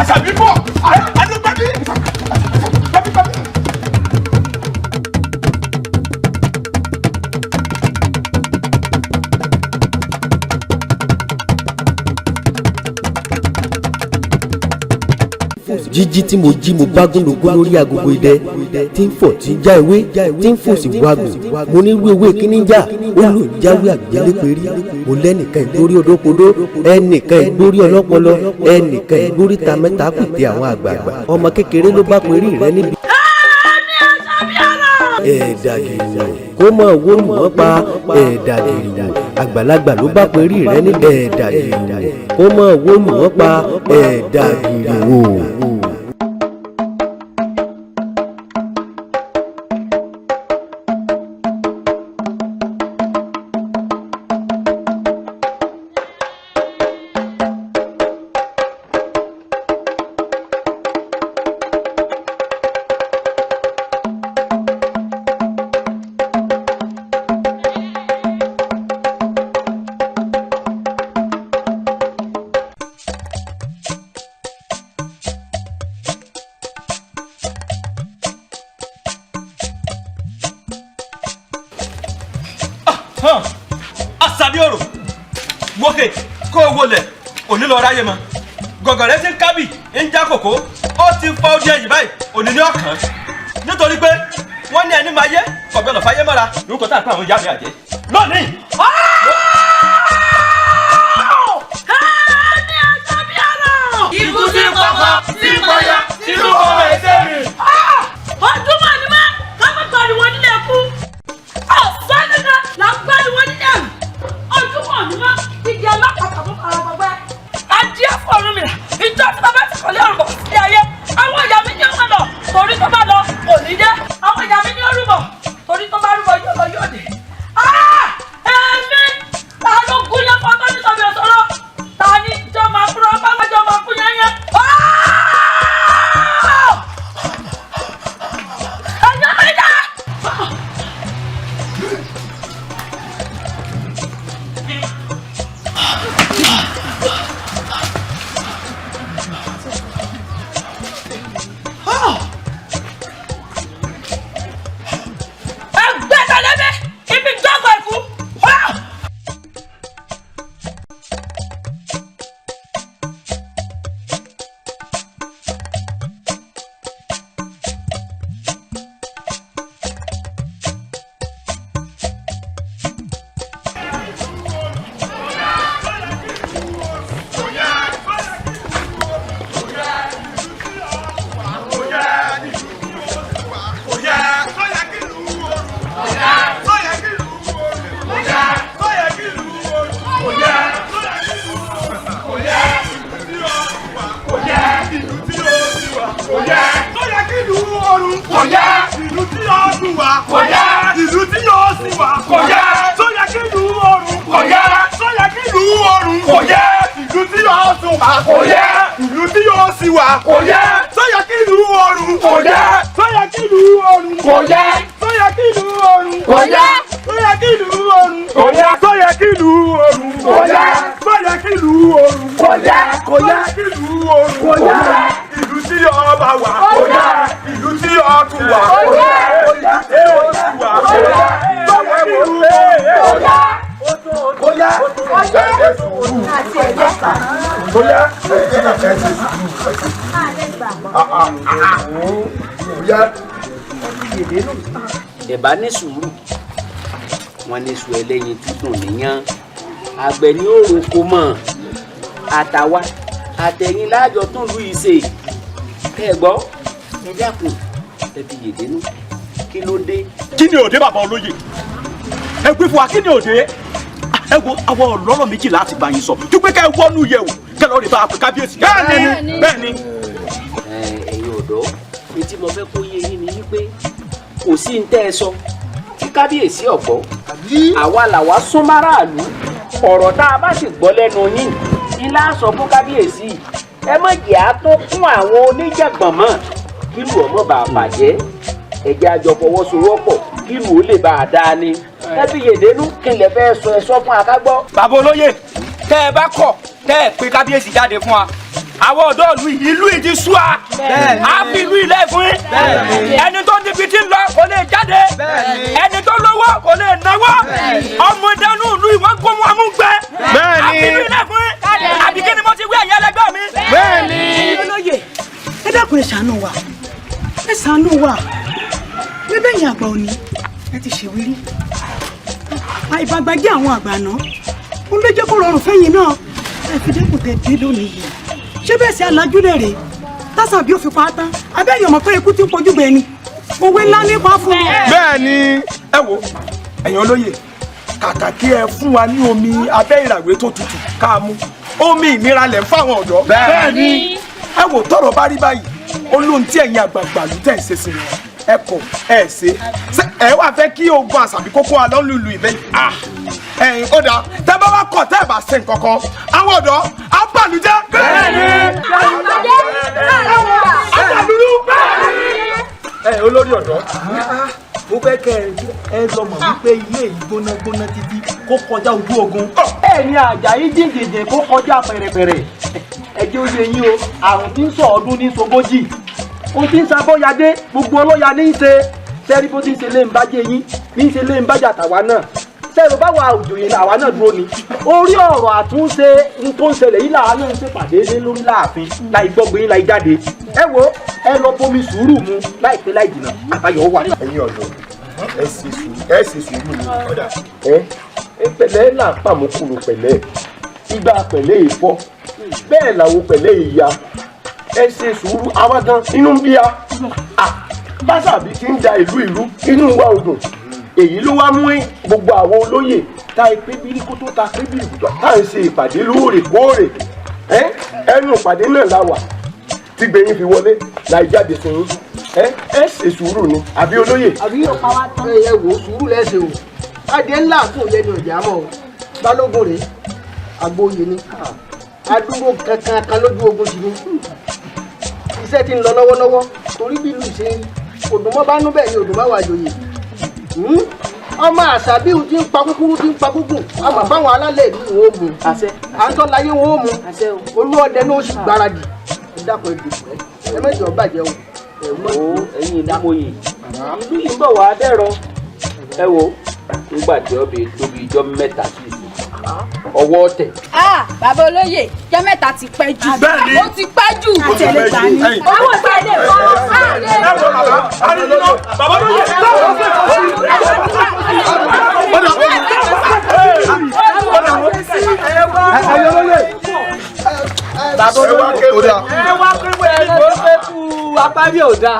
Àṣàbí bọ̀ àdúgbàbí. Jíjí tí mo jí mo bá gúnlógún lórí agogo idẹ tí ń fọ̀ tí ń já ewé tí ń fò sí wagùn. Mo ní irú ewé kíní ń jà, ó lò ń jáwé àgbéléperí. Mo lẹ́nìkan ìgbórí odókodó, ẹnìkan ìgbórí ọlọ́pọlọ, ẹnìkan ìgbórí ta mẹ́ta kùtì àwọn àgbààgbà. Ọmọ kékeré ló bá perí rẹ níbi. Ẹ̀ẹ́dà gìrìwò kó mọ̀ owó lù wọ́n pa. Ẹ̀ẹ́dà gìrìwò àgbàlagbà ló bá perí rẹ níbi. Ẹ̀ẹ́dà gìrìwò kó mọ̀ owó lù wọ́n pa. Ẹ̀ẹ́dà gìrìwò. Àṣàbí ọ̀rọ̀ wókè kó o wọlé òní lọ ráyè mọ́. Gọ̀gọ̀rẹ́ ti ń kábì ń já kòkó, ó ti fa odi ẹ̀yìn báyìí òní ní ọ̀kan, nítorí pé wọ́n ní ẹni máa yé kọ̀gbẹ́nà fáyé mọ́ra lórúkọ tá à ń pè àwọn ìyá mi àjẹ́ lónìí. Ikú tí ń pọkọ tí ń pọya tí ń pọmọ ẹsẹ̀ mi. Ojúmọ́ ni mọ́ ká má pariwo nílé kú. Ọ̀sán nìkan là ń pariwo nílé àrùn. Ojúmọ́ ni mọ́ igi alápàtà fún ara gbọgbẹ́. Adé fún ọ̀run mi rà. Ìjọ tí bàbá ti kọ̀lé ọ̀rùn bọ̀ sí ayé. Àwọn ìyá mi ní ọmọ lọ torí tó bá lọ kò ní dé. Àwọn ìyá mi ní ọrùbọ̀ torí tó bá rúbọ yóò lọ yóò dé. Èmi ta ló gún yẹn fọ́tọ́ nítorí ọ̀sọ́rọ̀? Ta ni jọ máa kúrò bá jọ máa kú yẹn yẹn? tún wà. Kò yẹ. Ìlú tí yóò sì wà. Kò yẹ. Tó yẹ kí ìlú ọ̀run. Kò yẹ. Tó yẹ kí ìlú ọ̀run. Kò yẹ. Ìlú tí yóò tún wà. Kò yẹ. Ìlú tí yóò sì wà. Kò yẹ. Tó yẹ kí ìlú ọ̀run. Kò yẹ. Tó yẹ kí ìlú ọ̀run. Kò yẹ. Tó yẹ kí ìlú ọ̀run. Kò yẹ. Tó yẹ kí ìlú ọ̀run. Kò yẹ. Tó yẹ kí ìlú ọ̀run. Kò yẹ. Tó yẹ kí ìlú ọ̀run. Kò yẹ. Kò yẹ kí ìlú ọ̀run. Kò yẹ. Ìlú tí ọba wà. Kò yẹ. Ìlú tí ọtún wà. Kò yẹ. Ìlú tí ó sì wà. Kò yẹ. Tó yẹ kí ìlú ọ̀run. Kò yẹ. Kò yẹ. Kò yẹ. Ẹ̀bá ní sùúrù wọn ní sùn ẹlẹ́yin tútù níyàn àgbẹ̀ ní òrùn kò mọ̀ àtàwa àtẹ̀yìn láàjọ tún lù í ṣe ẹ gbọ́ ẹ dákun ẹ fi yèdè nù kí ló dé. Kí ni òde bàbá olóyè? Ẹ gbé fún wa, kí ni òde? Ẹ wo àwọn ọlọ́rọ̀ méjì láti bá yín sọ ju pé ká ẹ wọnú yẹ̀wò kẹ́ lọ́ọ́ rí bá a pè kábíyèsí. Bẹ́ẹ̀ni bẹ́ẹ̀ni. Ẹ̀yin ọ̀dọ́, etí mo fẹ́ kó yé yín ni wípé kò sí ní tẹ́ ẹ sọ tí kábíyèsí ọ̀gbọ́ àwa làwa sún máràlú ọ̀rọ̀ tá a bá sì gbọ́ lẹ́nu yín ni lá sọ fún kábíyèsí. Ẹ má jẹ́ á tó kún àwọn oníjàngbọ̀n mọ́ kí lù ọmọ bá a bàjẹ́. Ẹ jẹ́ a jọ fọwọ́sowọ́pọ̀ kí lù ó lè bá a dáa ni. Ẹ fi yèdénú kí n lè fẹ́ sọ ẹ sọ fún akágbọ́. Bàbá olóyè, tẹ́ ẹ bá kọ̀ tẹ́ ẹ pé kábíyèsí jáde fún wa, àwọn ọ̀dọ́ ìlú yìí ti sú wa. A fi ìlú ilẹ̀ fún yín. Ẹni tó níbi tí ń lọ kò lè jáde, ẹni tó lówó kò lè náwó, ọmọdé inú ìlú ìwọ́n gbóhùn amúgbẹ. A fi ìlú ilẹ̀ fún yín. Àbí kí ni mo ti wí ẹ̀yẹ ẹlẹgbẹ́ mi? Olóyè, ẹ dákun, ẹ ṣàánú wa, ẹ ṣàánú wa. Bíbẹ́ yẹn àgbà òní ẹ ti ṣèwírí àìbàgbàjẹ́ àwọn àgbà náà ń ló jẹ́ kó rọrùn fẹ́yìn náà. Ẹ fi dẹ́kun tẹ dé lónìí yìí. Ṣé bẹ́ẹ̀ sì alájúlẹ̀ rèé tásán bí ó fi pa á tán? Abẹ́yẹ̀ ọmọ pé ikú ti ń pojú bẹ́ẹ̀ ni òwe ńlá nípa fún un. Bẹ́ẹ̀ni, ẹ wo ẹ̀yin olóyè, kàkà kí ẹ fún wa ní omi abẹ́ ìràwé tó tutù ká mú omi ìnira lẹ̀ ń fáwọn ọ̀dọ́. Bẹ́ẹ̀ni, ẹ wò tọ́rọ̀ bá rí báyìí, ó lóhun tí ẹ̀yin àgbààgbà ló tẹ̀ ń ṣe sí wọn. Ẹ kọ̀ ẹ ṣe ẹ wà fẹ́ kí ogun àṣàbí kókó alọ́ lùlù ìbẹ́ ẹ̀yin ó dáa. Tẹ́ bá wá kọ̀ tẹ́ ẹ bá ṣe nǹkan kan, àwọn ọ̀dọ́ á bàlújẹ́. Bẹ́ẹ̀ni, àbàlúrú. Ẹ olórí ọ̀dọ́, mo fẹ́ kẹ́ ẹ lọ mọ̀ wípé ilé yìí gbóná gbóná títí kó kọjá ojú ogun. Bẹ́ẹ̀ ni Àjàyí jìnjìnjìn kó kọjá pẹ̀rẹ̀pẹ̀rẹ̀. Ẹ jẹ́ ó yé yín o, àrùn tí ń sọ ọdún ní sogójì, ó ti ń sabọ́yadé gbogbo ọlọ́ya ní í ṣe. Sẹ́rí bó ti ń ṣe lé ń bájẹ́ yín ní í ṣe lé ń bájà tàwa náà. Sẹ́rù báwa òjòyè àwa náà dúró ni orí ọ̀rọ̀ àtúnṣe n tó ń ṣẹlẹ̀ yìí làwa náà ń ṣèpàdé lé lórí láàfin láì gbọ́gbé yín láì jáde. Ẹ wo, ẹ lọ bomi sùúrù mu láìpẹ́ láì jìnnà àbáyọ wà. Ẹ̀yin ọ̀dọ́, ẹ ṣe sùúrù, ẹ ṣe sùúrù ni. Ẹ pẹ̀lẹ́ là ń pàmòkùrù pẹ̀lẹ́, igba pẹ̀lẹ́ ìfọ́ bẹ́ẹ̀ làwọn pẹ̀lẹ́ ìyá. Ẹ ṣe sùúrù, àwa gan inú ń bí a. Báṣàbí ti ń da ìlú inú wa ò dùn. Èyí ló wá mú gbogbo àwọn olóyè tá a pé bírí kó tó ta pé bírí kó tó tá à ń ṣe ìpàdé lóòrèkóòrè. Ẹnu ìpàdé náà la wà tí gbẹ̀yìn fi wọlé láì jáde sí yín. Ẹ ṣe sùúrù ni àbí olóyè. Àbí yóò pa wá tán. Ẹ wò ó, sùúrù lẹ́sẹ̀ o. Adìẹ ńlá àtún òye ni ọ̀jà mọ́ o. Balógun rèé, àgbóyè ni adúró kankan kan lójú ogun sì ni iṣẹ́ ti ń lọ lọ́wọ́lọ́wọ́ torí bí ìlú ṣe òdùnmọ́ bá nú bẹ́ẹ̀ ni òdùnmọ́ wà jòyè. Ọmọ àṣàbíù ti ń pa kúkúrú ti ń pa gúngùn, àmọ́ fáwọn alálẹ̀ ìlú wọn ò mú àtọ́láyé wọn ò mú olúọdẹ náà ó sì gbáradì. Ẹ dákun, ẹ dìbò ẹ mẹ́jọ bàjẹ́ o. Wo ẹ̀yin ìlú mòye, ìlú yìí ń bọ̀ wá dẹ̀rọ. Ẹ wo nígbà tí ọbẹ̀ tóbi ijọ́ 3 sí ìsìn ọwọ́ tẹ̀. Bàbá olóyè, ijọ́ 3 ti pẹ́ jù. Ó ti pẹ́ jù. Ó ti pẹ́ jù. Àwọn ìgbà ilé ìfọ́. Ẹ wo bàbá àríyìnà, bàbá olóyè táwọn fẹ́ kọ́ sí. Ẹ̀yin olóyè, Bàbá olóyè, ẹ wá pé wẹ́ẹ́ ló fẹ́ kú apárí ò dáa.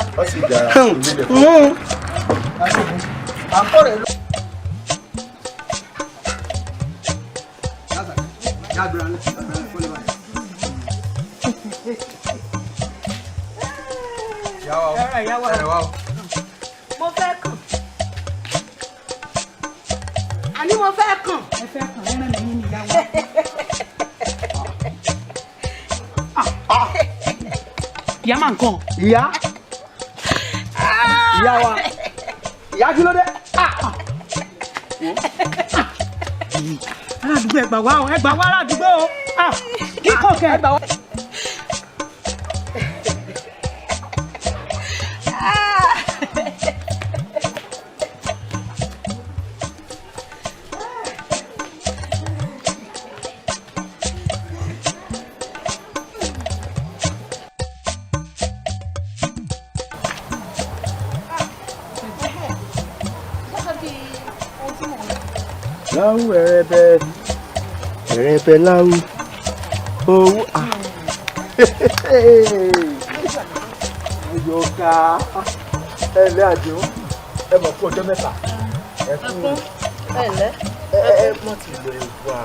Mo fẹ́ kàn. Mo fẹ́ kàn. Ẹ fẹ́ kàn, ẹran mi ní ìyá wa. Ìyá máa ń kàn. Ìyá. Ìyá wa. Ìyá kí ló dé? Aládùúgbò ẹ gbà wá o, ẹ gbà wá aládùúgbò o. Kíkọ̀ kẹ́ ẹ gbà wá. Láwù ẹrẹbẹ ẹrẹbẹ láwù owó à. Ayọ̀ká ẹ lẹ́ àjò ẹ mọ̀ fún ọjọ́ mẹ́ta ẹ kú ẹ ẹ mọ̀ ti lọ ẹ wà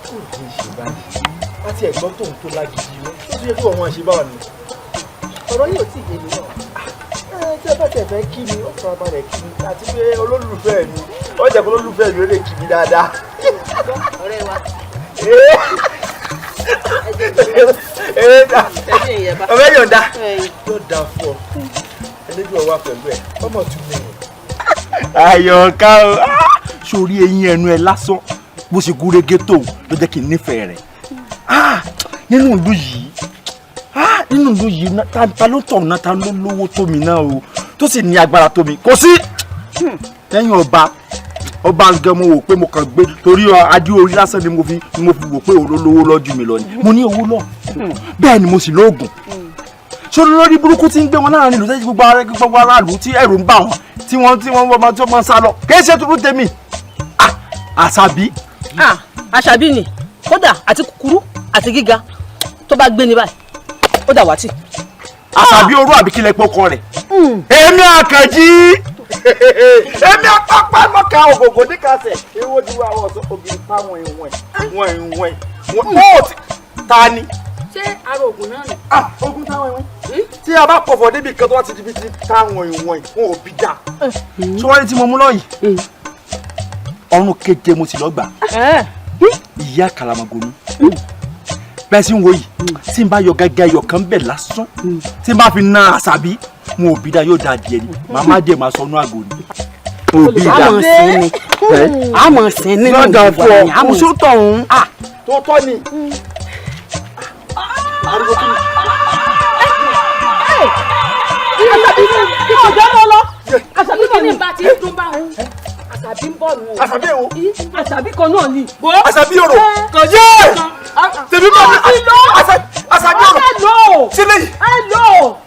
kó ní ṣe báyìí láti ẹ̀gbọ́n tóun tó lágídí wọn tó tún yẹ kí wọ́n máa ṣe báwọn ni. Ọ̀rọ̀ yìí ò tí ì yé mi náà. Tí ẹ bá tẹ̀ fẹ́ kí mi ó fara balẹ̀ kí mi àti pé olólùfẹ́ mi ó jẹ́ kó olólùfẹ́ mi ó lè kí mi dáadáa. Ọ̀rẹ́ wa. Ọ̀rẹ́ yọ̀ǹda yóò da fún ọ ẹlẹ́dùn ọwọ́ pẹ̀lú ẹ ọmọ tún mi. Àyọ̀ká o, sórí eyín ẹnu ẹ lásán bó ṣe gúrégé tó ló jẹ́ kí n nífẹ̀ẹ́ rẹ̀. Nínú ìlú yìí, nínú ìlú yìí, ta ló tọ̀ náà, ta ló lówó tó mi náà o, tó sì ní agbára tó mi, kò sí. Lẹ́yìn ọba ọba gan mo wò pé mo kàn gbé torí adé orí lásán ni mo fi wò pé òun ló lówó lọ́jú mi lọ ni mo ní owó lọ, bẹ́ẹ̀ ni mo sì lóògùn. Ṣé olórí burúkú ti ń gbé wọn láàrin ìlú tẹ́jú gbogbo aráàlú tí ẹ̀rù ń bà wọ́n tí wọ́n tí wọ́n máa tí wọ́n máa ń sá lọ kì í ṣe tuntun tèmi. Àṣàbí. Àṣàbí ni kódà àti kúkúrú àti gíga tó bá gbé ní báyìí ó dà wá tì. Àṣàbí orú àbí kílẹ̀ pọ̀ kọ rẹ̀. Èmi Àkànjí, èmi àpapọ̀ mọ́ka ògògò níkàsẹ̀ ewo ju àwọn ọ̀sán ògiri táwọn ìwọ̀n ìwọ̀n ìwọ̀n ìwọ̀n ó ti ta ni. Ṣé ara oògùn náà ni. Oògùn táwọn ìwọ̀n tí a bá pọ̀fọ̀ débi kan tó wá ti di bí ti táwọn ìwọ̀n ìwọ̀n ò bí dà. Ṣé wọ́n rí tí mo mú lọ́yìn? Ọrùn keje mo sì lọ gbà. Ìyá kàlàmọ̀gò mi bẹ́ẹ̀ sì ń wo yìí tí n bá yọ gẹ́gẹ́ yọ kan bẹ̀ lásán tí n bá fi na Àṣàbí mo ò bí dá yóò da díẹ̀ ni màmá díẹ̀ máa sọnú àgò ni. Mo ò bí dá. Àmọ̀ sí ni àmọ̀ sí ni lọ́dà fún ọ kò sótọ̀ ọ̀hún tó tọ́ ni. Ariwo kí ni. Àṣàbí kí kò jẹ́ mọ́ lọ. Àṣàbí kí ni bá ti ń dún báwọn. Àṣàbí ń bọ̀ nù. Àṣàbí èwo? Àṣàbí kan náà ni. Àṣàbí òrò. Yé! Tèmi bá mi. Àṣàbí òrò. Sílẹ̀ yìí. Ẹ lò.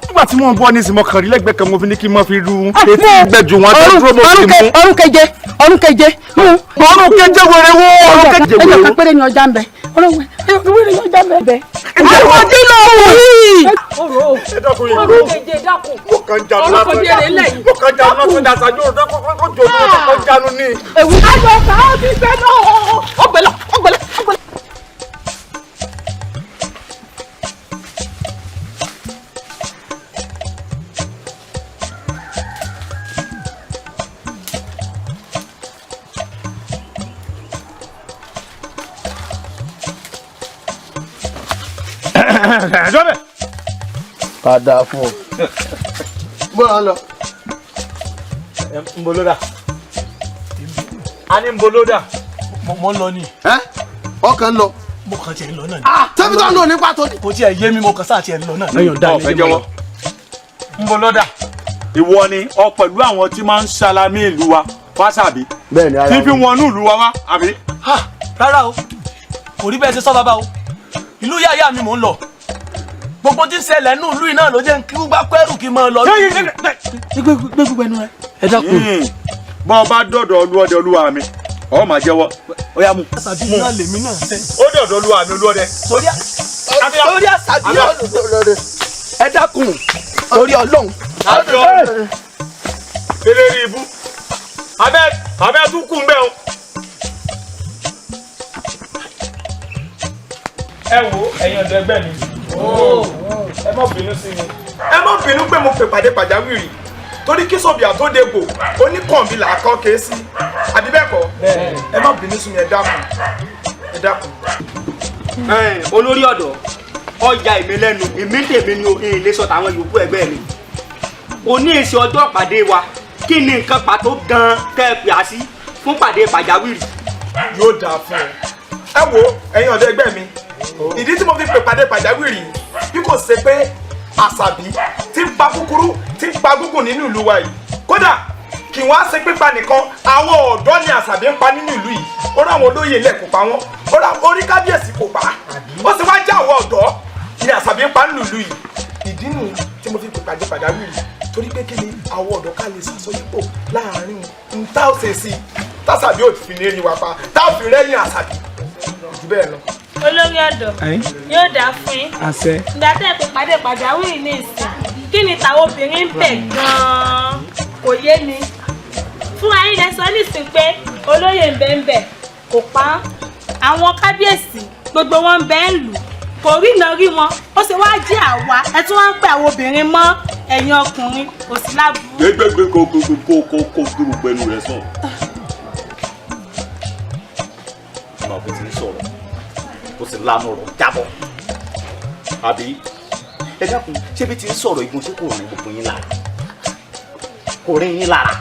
Nígbà tí mò ń bọ̀ nísìnyí mo kàn rí lẹ́gbẹ̀ẹ́ kan mo fi ní kí n má fi ru etí gbẹ̀jù wọn tó dúró mo fi mú. Ọrùn keje, ọrùn keje. Ọrùn keje wèrè wo? Ọrùn keje wèrè wo? Ẹyọ kan péré ni ọjà ń bẹ. Ọrùn wèrè ni ọjà ń bẹ. Àwọn ọdún náà wò yìí. Ọrùn keje dákun. Mo kàn jánu lásán. Ọrùn keje lẹ̀ yìí. Mo kàn jánu lásán ní Àṣàbí òrò dákun kó jò ní ọkọ̀ jánu ní. Ewu ayọ̀ ká ó ti gbẹ náà. Ó gbẹ lọ, ó gbẹ lọ, ó gbẹ lọ. Ká dáa fún ọ. Bọ́lá lọ. Ń bo lódà. A ní ń bo lódà. Mo ń lọ ni. Ọkàn ń lọ. Mo kàn tiẹ̀ ń lọ náà ni. Tẹ́bí tó ń lò ní pàtó ni. Kò tiẹ̀ yé mi, mo kàn sáà tiẹ̀ ń lọ náà ni. Ẹyọ̀ dá mi jẹ́wọ́. Ń bo lódà. Ìwọ ni ọ pẹ̀lú àwọn tí máa ń ṣalamí ìlú wa fásàbí. Bẹ́ẹ̀ni ara Tí fi wọnú ìlú wa wá, àbí? Rárá o, kò rí bẹ́ẹ̀ ṣe sọ bàbá o. Ìlú yáyà mi mò ń lọ. Gbogbo tí ń ṣẹlẹ̀ nínú ìlú yìí náà ló jẹ́ kí gbá pẹ́rù kí n máa lọ. Gbé gbogbo ẹnu rẹ. Ẹ dákun. Bọ́ ọ bá dọ̀dọ̀ olúọdẹ olúwa mi, ọ máa jẹ́wọ́. Ó yá mú. Àṣàbí náà lèmi náà sẹ́. Ó dọ̀dọ̀ olúwa mi olúọdẹ. Torí Àṣàbí olúọdẹ. Ẹ dákun torí Ọlọ́run. Eléri ibú. Abẹ́ tún kù ń bẹ̀ o. Ẹ wo ẹ̀yin ọ̀dọ́ ẹgbẹ́ mi. Ẹ má bínú sí mi. Ẹ má bínú pé mo pè pàdé pàjáwìrì. Torí kí sọ̀bìà tó dégbò oníkànbí là á kọ́ ké sí, àbí bẹ́ẹ̀ kọ́? Ẹ má bínú sí mi, ẹ dákun, ẹ dákun. Olórí ọ̀dọ́, ọjà èmi lẹ́nu èmi tèmi ni o lè sọ tàwọn yòókù ẹgbẹ́ mi. Òní èsì ọjọ́ pàdé wa, kí ni nǹkan pàtó gan-an tẹ́ ẹ pè á sí fún pàdé pàjáwìrì? Yóò dáa fún ẹ. Ẹ wo ẹ̀yin ọ̀dọ́ ẹgbẹ́ mi, ìdí tí mo fi pè pàdé pàjáwìrì bí kò ṣe pé Àṣàbí tí ń pa kúkúrú tí ń pa gúngùn nínú ìlú wa yìí. Kódà kì wọ́n á ṣe pípa nìkan, àwọn ọ̀dọ́ ni Àṣàbí ń pa nínú ìlú yìí. Ó rá àwọn olóyè ilẹ̀ kò pa wọ́n, ó rá orí kábíyèsí kò pa, ó sì wá já àwọn ọ̀dọ́ ni Àṣàbí ń pa nínú ìlú yìí. Ìdí nù tí mo fi pè pàdé pàjáwìrì, torí pé kí ni àwọn ọ̀dọ́ ká lè ṣàsọyípò láàárín n tá ò ṣe sí tásàbí ò fi ní rí wa pa, tá ò fi rẹ́yìn Àṣàbí jù bẹ́ẹ̀ lọ. Olórí ọ̀dọ́, yóò dáa fún yín. Àṣẹ. Ìgbà tẹ́ ẹ pè pàdé pàjáwìrì ní ìsìn, kí ni tàwọn obìnrin ń bẹ̀ gan-an? Kò yé mi. Fúnra yín lẹ sọ nísìn pé olóyè ń bẹ ń bẹ̀ kò pa á. Àwọn kábíyèsí gbogbo wọn ń bẹ ń lù, kò rí iná rí wọn, ó ṣe wá jẹ́ àwa ẹ tún wá ń pè àwọn obìnrin mọ́ ẹ̀yin ọkùnrin, kò sí láburú. Gbégbégbé kó kó kó kó kó gbé gbogbo ẹnu rẹ sàn. Ọmọ àbò ti ń sọ̀rọ̀, ó sì lánàá ọ̀rọ̀ jábọ̀. Àbí ẹ dákun, ṣé bí ti ń sọ̀rọ̀ igun ṣé kò rìn gbogbo yín lára? Kò rìn yín lára.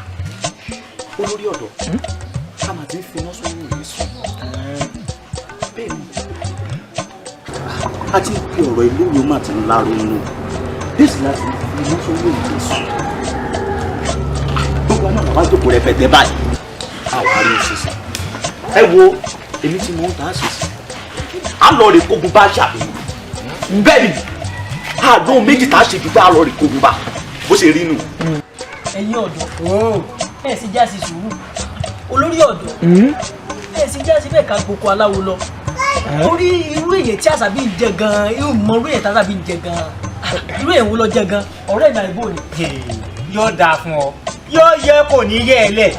Olórí ọ̀dọ́, ká máa ti ń finá sórí òye sùn. Bẹ́ẹ̀ ni, a ti ń pe ọ̀rọ̀ ìlú yóò máa ti ń láronú. Bẹ́ẹ̀ sì láti finá sórí òye sùn. Gbogbo àwọn àwọn àjòkò rẹpẹtẹ báyìí. Àwa rí òṣìṣẹ́. Ẹ wo èmi tí mò ń ta àṣìṣe. A lọ rè kógun bá Àṣàbí. Bẹ́ẹ̀ ni, àdóhùn méjì tá a ṣe ju pé a lọ rè kógun bá. Bó ṣe rí nù. Ẹ̀yin ọ̀dọ́, ẹ sì já sí sùúrù. Olórí ọ̀dọ́, ẹ sì já sí bẹ́ẹ̀ ká gboko aláwo lọ. Torí irú èyí tí Àṣàbí ń jẹ gan-an, irú mọ irú èyí tí Àṣàbí ń jẹ gan-an. Irú èyí wo lọ jẹ gan-an? Ọ̀rẹ́ mi àìbò ni. Yóò dáa fún ọ. Yóò yẹ kò ní yẹ ẹ lẹ̀.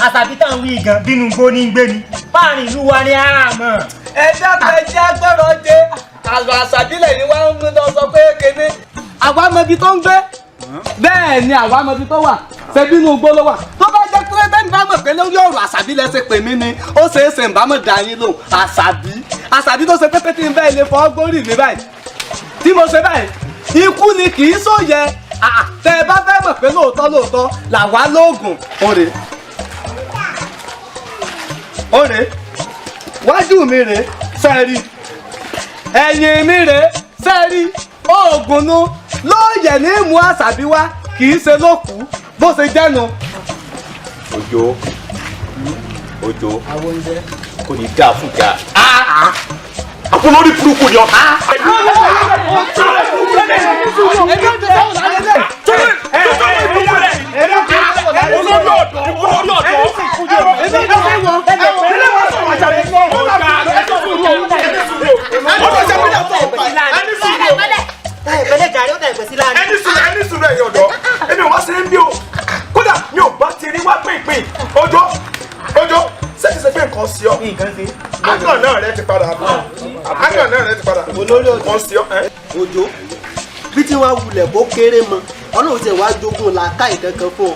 Àṣàbí tá ń wí gan bínú gbó ní gbé ni. Páàrin ìlú wa ni a mọ̀. Ẹ dákun, ẹ jẹ́ agbọ́rọ̀ jẹ. Àlọ́ Àṣàbílẹ̀ ni wọ́n ń mú lọ sọ pé kéde. Àwa mọ ibi tó ń gbé. Bẹ́ẹ̀ ni àwa mọ ibi tó wà. Ṣebí inú igbó ló wà. Tó bá jẹ́ pé bẹ́ẹ̀ bá mọ̀ pé lórí ọ̀rọ̀ Àṣàbí lẹ ṣe pè mí ni, ó ṣeé ṣe ń bá mọ̀ dá yín lóhùn. Àṣàbí. Àṣàbí tó ṣe pépé tí ń bẹ́ẹ̀ lè fọ́ gbórí mi báyìí. Tí mo ṣe báyìí, ikú ni kì í sóye. Tẹ ẹ bá fẹ́ mọ̀ pé lóòótọ́ lóòótọ́ làwa lóògùn. Òrè. Òrè. Wájú mi rèé, sẹ́ẹ̀rì. Ẹ̀yìn mi rèé, sẹ́ẹ̀rì. Oògùn nu lóòyẹ̀ ní mú Àṣàbí wá, kì í ṣe lókùú bó ṣe jẹ́nu. Òjó, Òjó, kò ní dáa fún ìyá. Àpò lórí burúkú ni ọ. Ẹni sùúrù ẹ̀yin ọ̀dọ́, èmi ò wá sí ń bí o. Kódà mi ò bá ti rí wá pínpín. Òjó, Òjó, ṣé kìí ṣe pé nǹkan sí ọ? Ágàn náà rẹ ti padà bọ̀. Ágàn náà rẹ ti padà. Olórí ọ̀dọ́, nǹkan sí ọ. Òjó, bí tí wàá wulẹ̀ bó kéré mọ, Ọlọ́run ti wá jogún làákàyè kankan fún ọ.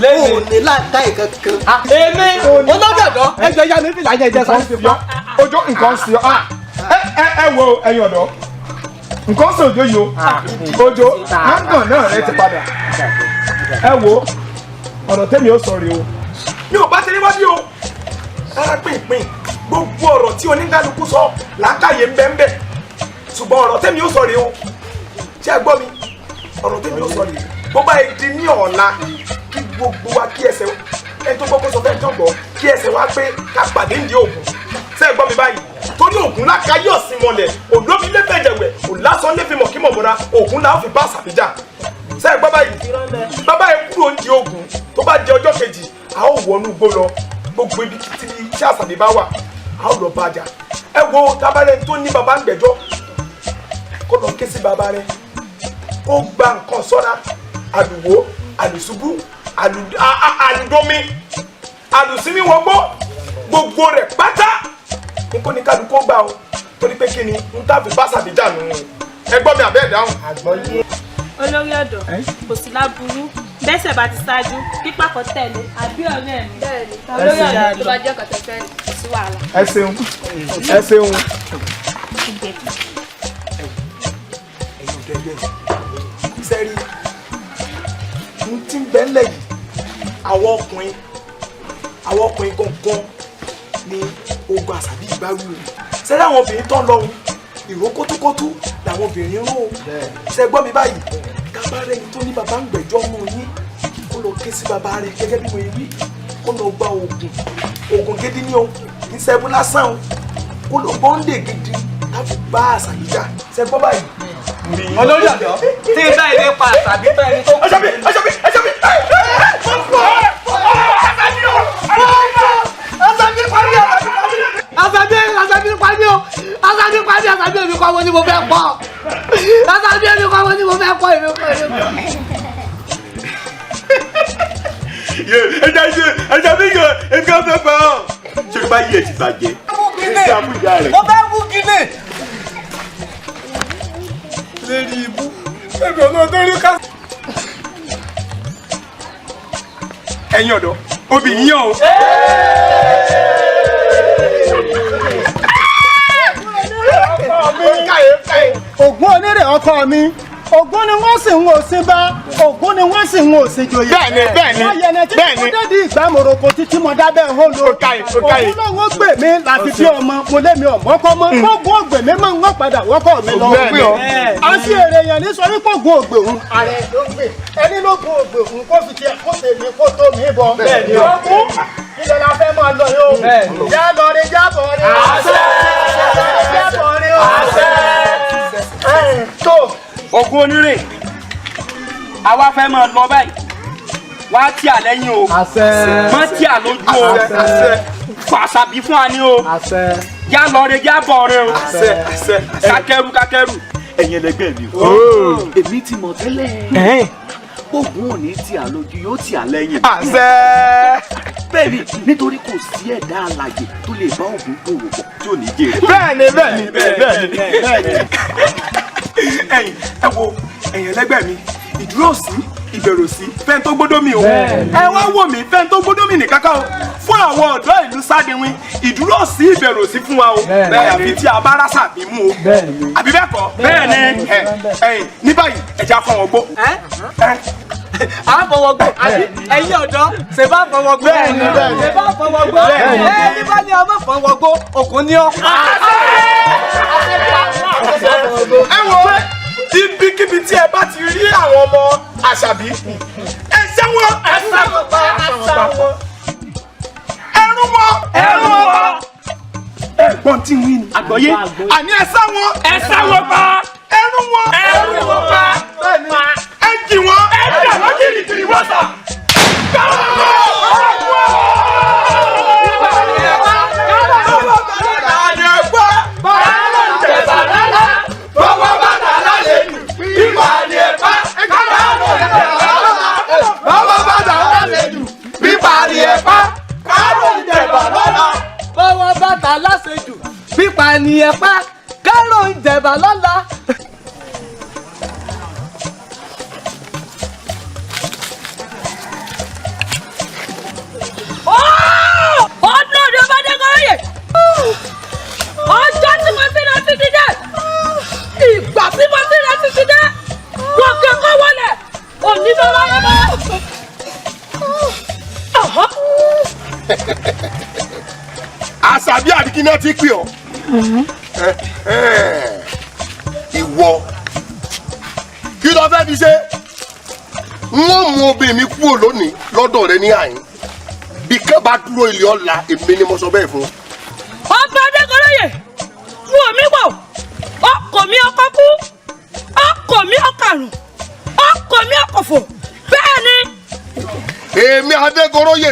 O ò ní làákàyè kankan. Èmi olórí ọ̀dọ́, ẹ jẹ́ yá mi fìlà yẹn jẹ́ sáré fi pa. Òjó, nǹkan sí ọ. Ẹ wo ẹ̀yin ọ̀dọ́, nǹkan sí Òjó yìí o. Òjó, ágàn náà rẹ ti padà. Ẹ wo ọ̀rọ̀ tẹ́mi ó sọ rèé o. Mi ò bá ti rí wá bí o. Rárá pínpín, gbogbo ọ̀rọ̀ tí oníkálukú sọ làákàyè ń bẹ ń bẹ. Ṣùgbọ́n ọ̀rọ̀ tẹ́mi ó sọ rèé o. Ṣé ẹ gbọ́ mi? Ọ̀rọ̀ tẹ́mi ó sọ rèé. Bó bá yẹ di ní ọ̀la kí gbogbo wa kí ẹsẹ̀ ẹni tó gbọ́ kó sọ fẹ́ tó gbọ́ kí ẹsẹ̀ wa pé ká pàdé ní Ògùn. Ṣé ẹ gbọ́ mi báyìí? Torí Ògùn lákàáyé ọ̀sìn mọ̀lẹ̀, òdómi lé fẹ̀jẹ̀wẹ̀, òlásán lé fi mọ̀ kí mọ̀ bọ́ra, Ògùn là ó fi bá Àṣàbí jà. Ṣé ẹ gbọ́ báyìí? Bàbá yẹn kúrò ń di Ògùn, tó bá di ọjọ́ kejì, a ó wọnú igbó lọ. Gbogbo ibi tí Àṣàbí bá wà, a ó lọ bá jà. Ẹ wo tabalẹ̀ tó ní baba ń gbẹ́jọ́, kó lọ ké sí baba rẹ̀, kó gba nǹkan sọ́ra, àlùwò, àlùṣubú, àlùdomi, àlùsímí wọgbó, gbogbo rẹ̀ pátá ní kó ní kálukú gbà o. Torí pé kí ni n tá fi bá Àṣàbí jà nù. Ẹ gbọ́ mi àbẹ́ ẹ̀ dáhùn. Olórí ọ̀dọ́, kò sí láburú, Bẹ́sẹ̀ bá ti ṣáájú, pípa kan tẹ̀lé, àbí ọ̀rẹ́ mi. Bẹ́ẹ̀ni, olórí ọ̀dọ́ tó bá jẹ́ ọ̀kọ̀ tẹ̀fẹ́ kò sí wàhálà. Ẹ ṣeun, ẹ ṣeun. Ẹ̀yin ọ̀dọ́ ẹgbẹ́ mi, sẹ́rí n tí ń bẹ ńlẹ̀ yìí, àwọn ọkùnrin gangan ni ogun Àṣàbí ìbáwí o. Sẹ́rí àwọn obìnrin tó ń lọ ìró kótókótó làwọn obìnrin ń ró o. Ṣe gbọ́ mi báyìí? Kábàárẹ̀ ni tó ní bàbá ń gbẹ̀jọ́ mú yín, kó lọ ké sí bàbá rẹ̀ gẹ́gẹ́ bí mo yẹ wí, kó lọ gba oògùn, oògùn gidi ní o, kì í ṣẹ́bù lásán o, kó lọ bọ́ńdè gidi láti bá Àṣàbí jà. Ṣe gbọ́ báyìí? Olórí ọ̀dọ́ tí ń bá ilé pa Àṣàbí tán ẹni tó. Àṣàbí, Àṣàbí, Àṣàbí! Àṣàbí parí, Àṣàbí, Àṣàbí parí o, Àṣàbí parí, Àṣàbí èmi kọ́ mo ní mo fẹ́ pọ̀, Àṣàbí èmi kọ́ mo ní mo fẹ́ pọ̀, èmi kọ́, èmi kọ́. Ẹja ṣe ẹja mi yọ nǹkan fẹ́ pa ọ́. Ṣé o bá yí ẹ ti bàjẹ́? Mo fẹ́ wú kíní. Lérí ibú ẹbí ọlọ́dún rí ká. Ẹ̀yin ọ̀dọ́, obì yíyan o. Ògún onírè ọkọ mi, Ògún ni wọ́n sì ń òsín bá, Ògún ni wọ́n sì ń òsín joyè. Bẹ́ẹ̀ni, bẹ́ẹ̀ni, Wọ́n yẹnẹ títí bẹ́ẹ̀ni. mo dédi ìgbà mòròkò títí mo dábẹ́ hó lo. Káyè. Ògún ló ń gbè mí láti fi ọmọ mo lé mi ọ̀mọ́kọ́ mọ́. Ògún ògbè mi máa ń wọ́n padà wọ́kọ̀ mi lọ. Bẹ́ẹ̀ni. A sì èrè yẹn ní sọ wípé Ògún ògbè òun. Ààrẹ ló ń gbè. Ẹni ló gun ògbè òun kó fi tiẹ̀ kó tèmi kó tó mi bọ̀. Bẹ́ẹ̀ni. Ògún ilẹ̀ la fẹ́ máa lọ yóò. Já lọ rí jábọ̀ rí. Jábọ̀ rí o. Tó Ògún onírè, àwa fẹ́ máa lọ báyìí, wá tí à lẹ́yìn o, má tí à lójú o, fàṣàbí fún wa ní o, já lọ re já bọ̀ re o, kákẹ́rù kákẹ́rù. Ẹ̀yin ẹlẹgbẹ́ mi o, èmi ti mọ̀ tẹ́lẹ̀, oògùn ò ní tì á lójú, yóò tì á lẹ́yìn. Àṣẹ. Bẹ́ẹ̀ni, nítorí kò sí ẹ̀dá alààyè tó lè bá Ògún dòwò pọ̀ tí ò ní jèrè. Bẹ́ẹ̀ni, bẹ́ẹ̀ni, bẹ́ẹ̀ni, bẹ́ẹ̀ni. Ẹ̀yin ẹ wo, ẹ̀yin ẹlẹgbẹ́ mi, ìdúró sí ìbẹ̀rù sí fẹ́ni tó gbódó mi o. Ẹ wá wò mí, fẹ́ni tó gbódó mi nìkan kan o. Fún àwọn ọ̀dọ́ ìlú Sádìwín, ìdúró sí ìbẹ̀rù sí fún wa o, àyàfi tí a bá rásà bí mú o, àbí bẹ́ẹ̀ kọ́? Bẹ́ẹ̀ni. Ẹ̀yin ní báyìí, ẹ̀já fún wọn gbó. À ń fọwọ́ gbó, àbí ẹ̀yin ọ̀dọ́ ṣe bá fọwọ́ gbó? Ṣe bá fọwọ́ gbó? Ẹni bá ní ọmọ fọwọ́ gbó, òkun ní ọ. Ẹ wo, ibikíbi tí ẹ bá ti rí àwọn ọmọ Àṣàbí, ẹ ṣẹ́ wọn, ẹ sá wọn pa, ẹrú wọn, ẹrú wọn. Ẹ̀gbọ́n tí ń wí ni. Àgbọ́yé. Àní ẹ sá wọn, ẹ sá wọn pa, ẹrú wọn, ẹrú wọn pa, ẹ jì wọn, ẹ dà wọn kìrìkìrì wọ́n sà. Bọ́wọ́ bàtà láṣejù, pípa ni ẹ pa, kárò ń jẹ̀bà lọ́la. Ọdún ọdún ọba Adégoróyè, ọjọ́ tí mo ti rẹ títí dé, ìgbà tí mo ti rẹ títí dé, wọn kẹ́kọ̀ọ́ wọlé òní ló wáyé mọ́. Àṣàbí àbíkí náà ti pè ọ́. Ìwọ kí ló fẹ́ fi ṣe? N ó mú obìnrin mi kúrò lónìí lọ́dọ̀ rẹ ní àyín, bí kẹ́ bá dúró ilé ọ̀la, èmi ni mo sọ bẹ́ẹ̀ fún ọ. Ọba Adégoróyè, wò mí wò, ọkọ mi ọkọ kú, ọkọ mi ọkàrùn, ọkọ mi ọkọfò, bẹ́ẹ̀ ni. Èmi Adégoróyè,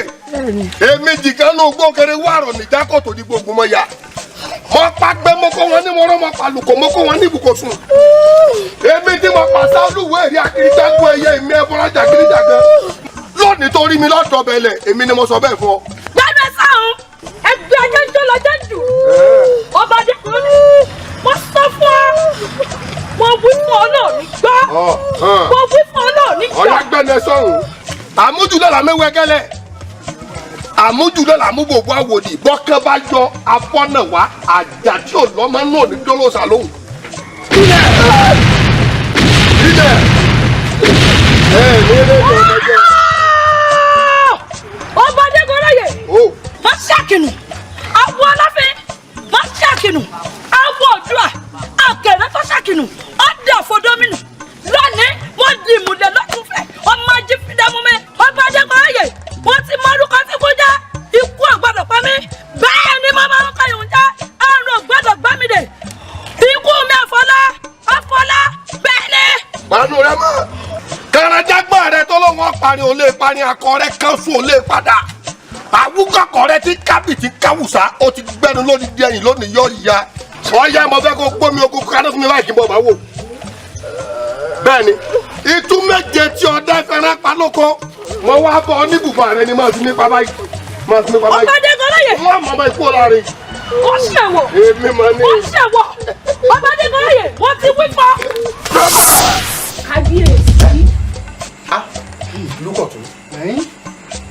èmi jìkánú gbókèrè wàrọ̀ níjà kòtò ní gbogbo mọ́ ya, mo pàgbẹ́ mo kó wọn ní mo rọ́, mo pàlùkò mo kó wọn ní ibùkọ̀sùn, èmi tí mo pàṣẹ olúwo èrè akirijagun ẹyẹ, èmi ẹbọra jàgídíjàgan lónìí torí mi lọ́dọ̀ bẹ̀lẹ̀, èmi ni mo sọ bẹ́ẹ̀ fún ọ. Gbọ́dọ̀ sáhùn ẹgbẹ́ ajẹ́jọ́ lọ́jọ́ jù. Ọba Adégoróyè, mo sọ fún ọ, mo wí fún ọ náà ní gbọ́, mo wí fún ọ náà ní gbọ́. Ọ̀yá gbẹ́nẹ sọ̀hún. Àmójúlẹ̀ là mẹ́wẹ́gẹ́lẹ̀, àmójúlẹ̀ là mú gbogbo àwòdì bọ́kẹ́ bá yọ afọ́nà wá àjà tí ò lọ́mọ náà ní dọ́lọ́sà lóhùn. Ilẹ̀ ilẹ̀ ẹ̀ ní ilé ìjọba jẹ́. Ọba Adégoróyè, fọ́ṣàkìnù awọ aláfẹ́, fọ́ṣàkìnù awọ òdua àkèrè, fọ́ṣàkìnù ọ̀dà fọdọ́mìnù lónìí. Wọ́n di ìmùlẹ̀ lọ́túnfẹ̀ ọmọ ají fìdámúmẹ́. Ọba Adégoróyè, wọ́n ti mọ orúkọ tí kò jẹ́ ikú ọ̀gbọ́dọ̀ pa mí, bẹ́ẹ̀ ni mo máa ń kọ́ ìhùn jẹ́ àrùn ọ̀gbọ́dọ̀ gbá mi dè. Ikú mi àfọlá àfọlá, bẹ́ẹ̀ ni. Panu rẹ mọ karajágbọ́n rẹ tó lóun ọ̀parin ò lè parin, akọ rẹ kan fún ò lè padà, àwùkọ̀kọ̀ rẹ ti kábìtì káwùsà ó ti gbẹnu lónìí di ẹ̀yìn lónìí yọ ya ọ̀ya. Mo fẹ́ kó gbómi ogun kaná fún mi báyìí kí n bọ̀ bá wò. Bẹ́ẹ̀ ni itú méje tí ọdẹ fẹ́ràn pa lóko, mo wá bọ̀ níbùbọ̀ rẹ ni máa fi nípa báyìí, máa fi nípa báyìí. Ọba Adégoróyè. Wọ́n mọ̀ ọmọ ikú ọ̀la rẹ̀. Ó ṣèwọ̀. Èmi mọ̀ ní. Ó ṣèwọ̀. Ọba Adégoróyè, wọ́n ti wí fọ́. Kábíyèsí. Lúkọ̀tún,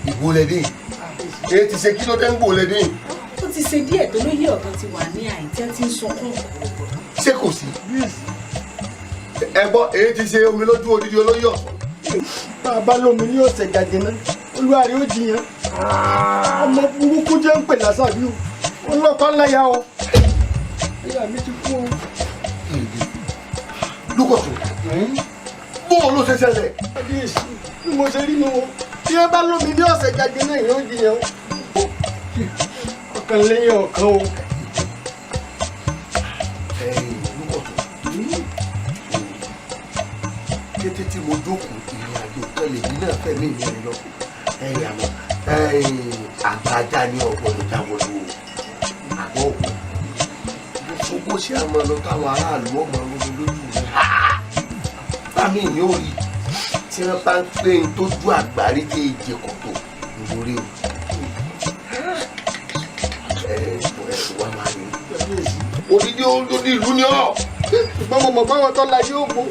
ìgbó lẹ́dí èyí ti ṣe, kí ló dé ń gbó lẹ́dí? Ó ti ṣe díẹ̀ tó lóye ọ̀tọ̀ ti wà ní àìtẹ́ tí ń sunkún. Ṣé kò sí? Ẹ gbọ́, èyí ti ṣe omi lójú odidi olóyè ọ̀tún. Bá a bá lómi ní ọ̀sẹ̀ gàdé náà, olúwa rẹ̀ ó jiyàn. Ọmọ burúkú jẹ́ ń pè lásàbí o, ọlọ́pàá ńlá ya o, ìyá mi ti kú o. Lúkọ̀tún, bó o ló ṣe ṣẹlẹ̀? Kábíyèsí, bí mo ṣe rí nu o, bí ẹ bá lómi ní ọ̀sẹ̀ gàdé náà, yóò jiyàn o, ọ̀kan lẹ́yìn ọ̀kan o. Kété tí mo jókòó, ìrìn àjò kan lèmi náà fẹ̀mí mi rìn lọ. Ẹ̀yìn àmọ́ àgbà ajá ní ọ̀gbọ́dọ̀ jáwọ́ lù ú àgbọ̀ òkú gbogbo sí àmọ́ lọ táwọn aráàlú ọmọ ọlọ́dún lójú mi bámi ní òòrì tí wọ́n bá ń pè ń tójú àgbárí tí èjì kòtò ìwúrí o ẹ ẹ wá máa rí odidi odidi ìlú ni ọ. Ṣùgbọ́n mo mọ̀ báwọn tó la yóò mú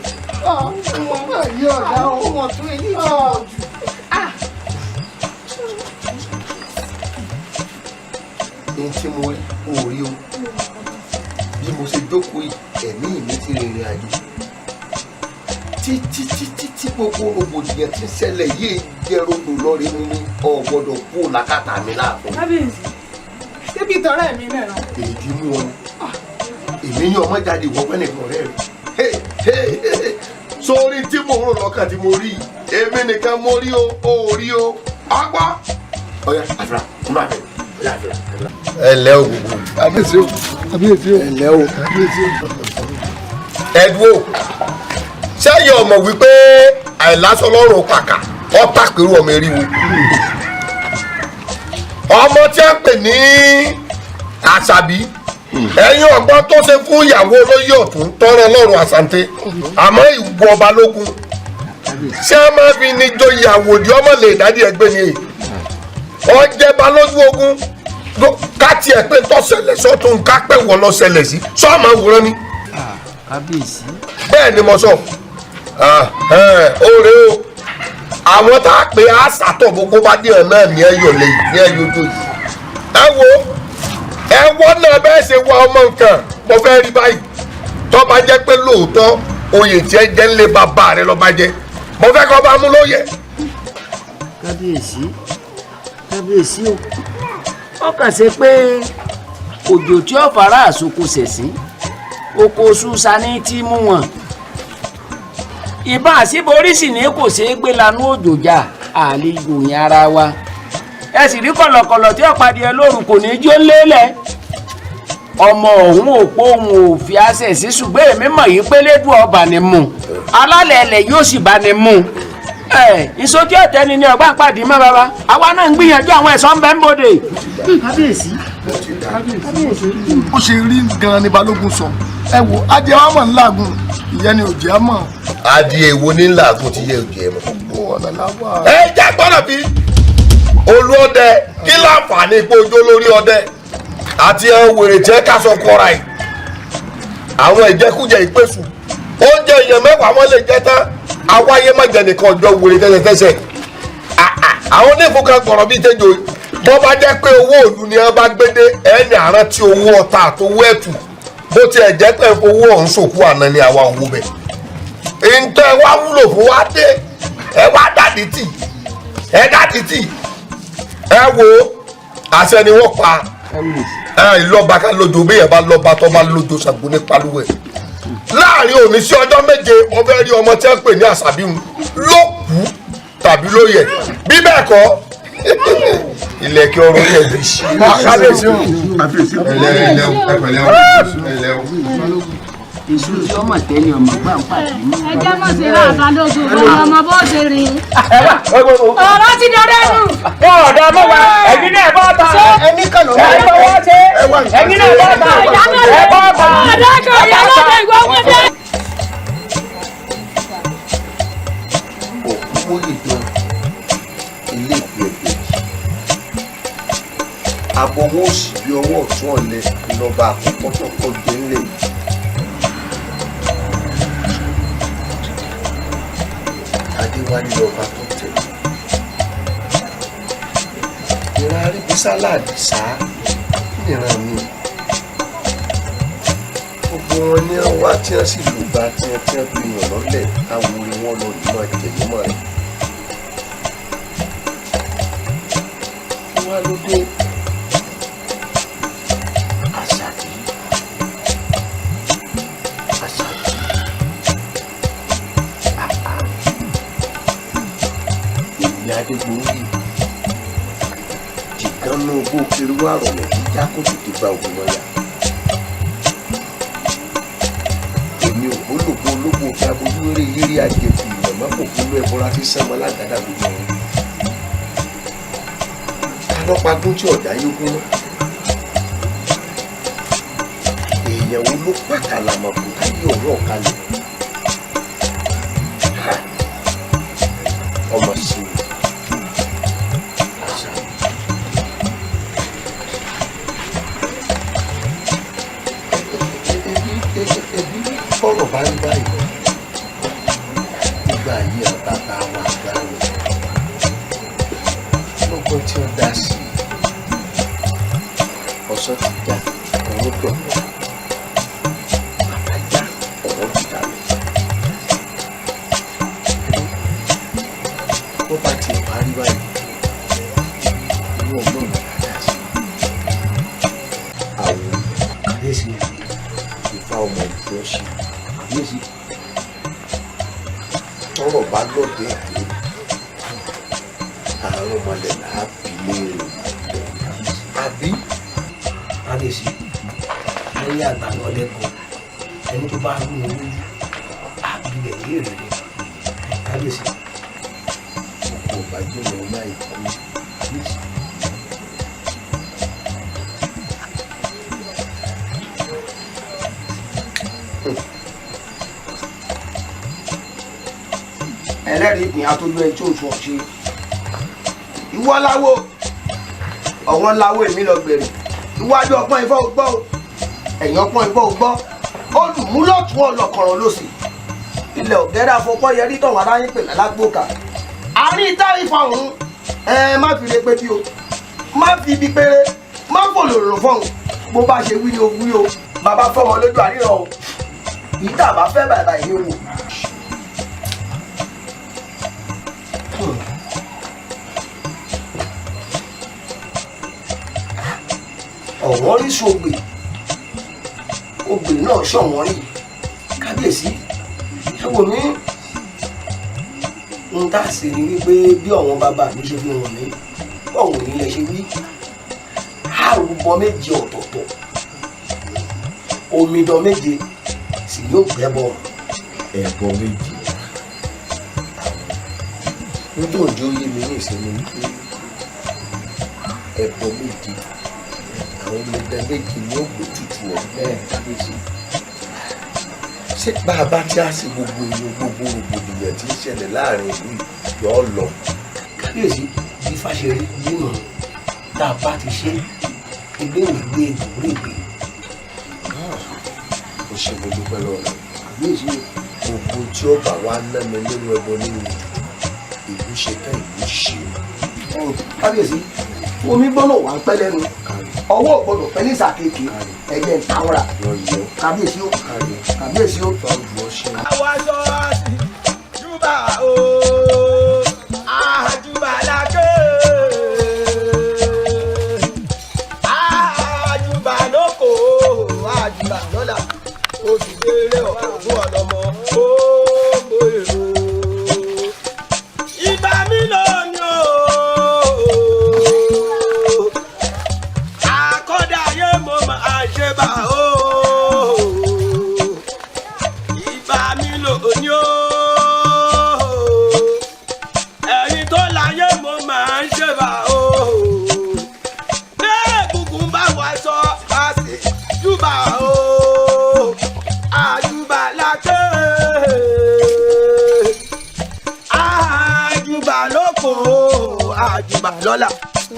ọmọ yìí ọ̀dà o. Wọ́n tún èyí ti pọ̀ jù. Ní tí mo rí o rí o, bí mo ṣe jókòó yìí, ẹ̀mí mi ti rìnrìn àjò títí títí tí gbogbo rògbòdìyàn ti ṣẹlẹ̀ yìí jẹ́ rodò lọ́rẹ́ mú mi ò gbọ́dọ̀ kú làkàtà mi láàfin. Kábíyèsí, síbi tọrẹ mi náà. Èdè mú ọ ni èmi ní ọmọ jáde ìwọ pẹ́ nìkan ọ̀rẹ́ rẹ̀ sórí tí mo rò lọ́kàn tí mo rí èmi nìkan mo rí o ò rí o ọgbọ́. Ọ̀yá àfúrà kúnú àfẹ́ ọ̀yá àfúrà. Ẹ ǹlẹ́ o gbogbo. Kábíyèsí o, kábíyèsí o, ẹ ǹlẹ́ o. Kábíyèsí o. Ẹ dúró, sẹ́yìn ọmọ wípé àìlásọ lọ́rùn pàkà ọ̀tá pẹ̀lú ọmọ eriwo ọmọ tí a ń pè ní Àṣàbí, ẹ̀yin ọ̀gbọ́n tó ṣe fún ìyàwó olóyè ọ̀tún tọrọ lọ́rùn àṣàǹtẹ̀ àmọ́ ìwọ balógun ṣé a máa fi ní joyè àwòdì ọmọ lè dádì ẹgbẹ́ ni èyí ọjẹ́ balógun ogun ká tiẹ̀ pé tọ́sẹ̀lẹ̀ sọ́tún ká pẹ́ wọ̀ lọ́sẹ̀lẹ̀ sí sọ́ọ̀mọ̀ wòran ni. Kábíyèsí. Bẹ́ẹ̀ ni mo sọ ó rè o, àwọn tá a pè á sàtọ̀ gbogbo bá dé ẹ̀ náà ní ẹ̀yọ̀ lẹ́yìn ní ẹ̀yọ̀ ojú yìí. Ẹ wo, ẹ wọ́n náà bẹ́ẹ̀ ṣe wá ọmọ nǹkan mo fẹ́ rí báyìí tó bá jẹ́ pé lóòótọ́ oyè tí ẹ jẹ́ ń lé bàbá rẹ lọ́ba jẹ́, mo fẹ́ kọ́ bá mú lóye. Kábíyèsí, kábíyèsí o, ó kàn ṣe pé òjò tí ó fara àsokò ṣẹ̀sín oko ṣùṣà ní tí mú wọn ìbọn àṣìborí sì ní kò ṣeé gbé lanú òjò jà àlejò yẹn ara wa ẹ sì rí kọ̀lọ̀kọ̀lọ̀ tí ọ̀pàdé ẹ lóru kò ní í jó lélẹ̀ ọmọ ọ̀hún òpó òun ò fi àṣẹ sí, ṣùgbọ́n èmi mọ̀ yìí pé lédùn ọba ni mú alálẹ̀ ẹlẹ̀ yóò sì bá ni mú ẹ ìsojú ọ̀tẹ́ni ni ọgbà pàdé mọ́ bàbá àwa náà ń gbìyànjú àwọn ẹ̀sọ́ ń bẹ́ ń bòde. Kábíyèsí, kábíyèsí. Ó ṣe rí gan-an ni balógun sọ. Ẹ wo, adìẹ wa mọ̀ ńláàgùn, ìyẹn ni òjì á mọ̀. Adìẹ wo ní làágùn ti yẹ òjì ẹ mọ̀. Ọ̀nà làwà. Ẹ jẹ́ gbọ́dọ̀ bí olú ọdẹ kí láǹfààní pé ojú olórí ọdẹ àti ẹ wèrè jẹ́ káṣọ kọra ẹ̀ àwọn ìjẹkújẹ ìpèsè oúnjẹ èèyàn 10 wọn lè jẹ tán, awáyé má jẹ nìkan ọjọ́ wèrè tẹ́sẹ̀tẹ́sẹ̀. Àwọn onífúnkan gbọ̀rọ̀ bíi tẹ́jọ́ bọ́ bá jẹ́ pé owó òlu ni wọ́n bá gbé dé ẹni àrán tí owó ọta àtowó ẹ̀tù bó tiẹ̀ jẹ́ pé owó ọ̀hún sòkú àná ni àwa owó bẹ̀. Ntẹ́ wá wúlò fún wa dé ẹ wá dàdí tì ẹ dàdí tì ẹ wo àṣẹ ni wọ́n pa ẹ ìlọba ká lójo bí ẹ bá lọ́ba tó bá lójo Ṣàngó ní palúwẹ̀ láàrin òní sí ọjọ́ méje wọ́n fẹ́ rí ọmọ tí wọ́n pè ní Àṣàbí ń ló kú tàbí ló yẹ bí bẹ́ẹ̀ kọ́ ilẹ̀kẹ̀ ọrùn yẹ bí. Kábíyèsí o. Ẹlẹ́ ẹlẹ́ o ẹpẹ̀lẹ́ o ẹlẹ́ o. Èso tí ọmọ tẹ́ni ọmọ gbà ń pàdé mọ́. Ẹ jẹ́ mọ̀ sí ra àbálògùn fún ọmọ bó ṣe rìn. Ọ̀rọ̀ ti dọ̀rẹ́ nù. Wọ́n ọ̀dà mọ́ wa, ẹ̀yin náà bọ́ ta. Ẹni kan ló Ẹ bọ́ wá ṣe. Ẹ̀yin náà bọ́ ta. Ẹ bọ́ ta. Ọ̀dà kan ìyá lọ́dọ̀ ìwọ wọn dé. Òkú jọ ilé ìpè ẹgbẹ́ àbọ̀wọ́ òsì bí ọwọ́ ọ̀tún ọ̀lẹ lọ́ba àkọ́kọ́ tó kọ́ jẹ́ ńlẹ̀ yìí. Adéwálé lọ́ba tó tẹ̀lé. Ìran Aríbísálà Àdìsá níran mi. Gbogbo wọn ní wọn wá tí wọn sì lò bá tí wọn tí wọn fi yàn lọ́lẹ̀ awúre wọn lọ ìmọ̀ ìjẹ̀lẹ́mọ̀ rẹ̀. Kí wá ló dé? Àṣàbí. Àṣàbí. Àhà. Èmi Adégoróyè. Jìgánná ogbó kiri wá rọ̀lẹ́ jíjá kó tètè gba ògùn lọ́yà. Èmi ògbólógbó ológbò fi abojú eré yírí àjẹbù ìmọ̀mọ́ kò fúnú ẹbọra sí sánmọ́ lágàdá gbogbo wọn. Ta ló pa gún tí ọ̀dà yóò gún mọ́? Èèyàn wo ló pàkàlàmọ̀ kò táyé ọ̀rọ̀ kalẹ̀? Ha! Ọmọ sí i. Àṣà. Ebi fọ̀rọ̀ bá ń báyìí. Nígbà yìí àbàbà wa gbà lọ. Lọ́gbọ́n tí ó dá sí i. Ọ̀sán ti já, ọ̀rọ̀ dọ̀pọ̀. Bàbá já, ọ̀rọ̀ ti dalẹ̀. Bó bá tiẹ̀ wá rí báyìí, irú ọgbọ́n mi là dá sí i. Àwọ̀ Kábíyèsí. Ifá ọmọ ìjọ ṣe. Kábíyèsí. Tọ́rọ̀ bá lọ́dẹ dé, àrùn ọmọlẹ̀ là á bi léèrè. Àbí? Kábíyèsí. Lẹ́yìn àgbà lọ́lẹ́kọ̀ọ́, ẹni tó bá rú ni lójú, àbí rẹ̀ léèrè rẹ̀. Kábíyèsí. Ọkọ̀ ọ̀bàjẹ́ lọ láì kú. Kábíyèsí. Ẹlẹ́rìí ìpín atójú ẹni tí ò sùn ọ̀ṣẹ́ ìwọ láwo ọ̀wọ́n láwo èmi lọ gbèrè iwájú ọpọ́n ifá ò gbọ́ o ẹ̀yìn ọpọ́n ifá ò gbọ́ olùmúlọ̀tún ọlọ́kọ̀rọ̀ lọ́sì ilẹ̀ ọ̀gẹ́rẹ́ afọkọ́yẹrí tọ̀wọ́n aráyé pè lálágbóka àárín ìta ìfà ọ̀hún ẹ má fi lè pe bí o má fi ibi péré má fòlòrò fọ̀hún bó bá ṣe wí ni o wí o bàbá fọmọ lójú àríran o ìta bá fẹ́ bàbá ìní wò. Ọ̀wọ́n rí sógbè ogbè náà ṣọ̀wọ́n rí kábíyèsí ẹ wò mí n tá a sì ní wípé bí ọ̀wọ́n bàbá mi ṣe fi hàn mí ọ̀hún nílẹ̀ ṣe wí àrùbọ méje ọ̀tọ̀ọ̀tọ̀ omidan méje sì yóò gbẹ́bọ. Ẹbọ méje nítorí òjò yé mi ní ìsinmi wípé ẹbọ méje àwọn omidan méje ni ó gbé tutù ọ̀hún. Kábíyèsí. Ṣé bá a bá tí a sì gbogbo inú gbogbo rògbòdìyàn tí ń ṣẹlẹ̀ láàrin ìlú yìí yọ ọ lọ. Kábíyèsí bí fàṣẹrí nínú tá a bá ti ṣe ẹgbẹ́ ògbé ìgbòrègbè. Ó ṣe mo dúpẹ́ lọ́wọ́ rẹ̀. Kábíyèsí. Gbogbo tí ó bá wá ná mi nínú ẹbọ nínú ìlú ṣe tán ìlú ṣe. Kábíyèsí, omi gbọ́dọ̀ wà ń pẹ́ lẹ́nu, ọwọ́ ò gbọ́dọ̀ pẹ́ ní ìsàkéèké, ẹ̀jẹ̀ ń tàwọ́ra. Kábíyèsí o, kábíyèsí o. Àwọn aṣọ àti júbà o, àjùbà làkè, àjùbà lóko, àjùbà lọ́la, oṣù délé ọ̀gbọ́n ọ̀lọ́mọ ó gbòòrò. Ìbà mi lónìí o, àkọ́dá ayé mo máa ṣe bá o. Ìbà mi lónìí o, ẹ̀yin tó láyé mo máa ń ṣe bá o. Bẹ́ẹ̀ gùngùn bá wà sọ, a sì júbà o. Àjùbà làkè, àjùbà lóko, àjùbà lọ́la.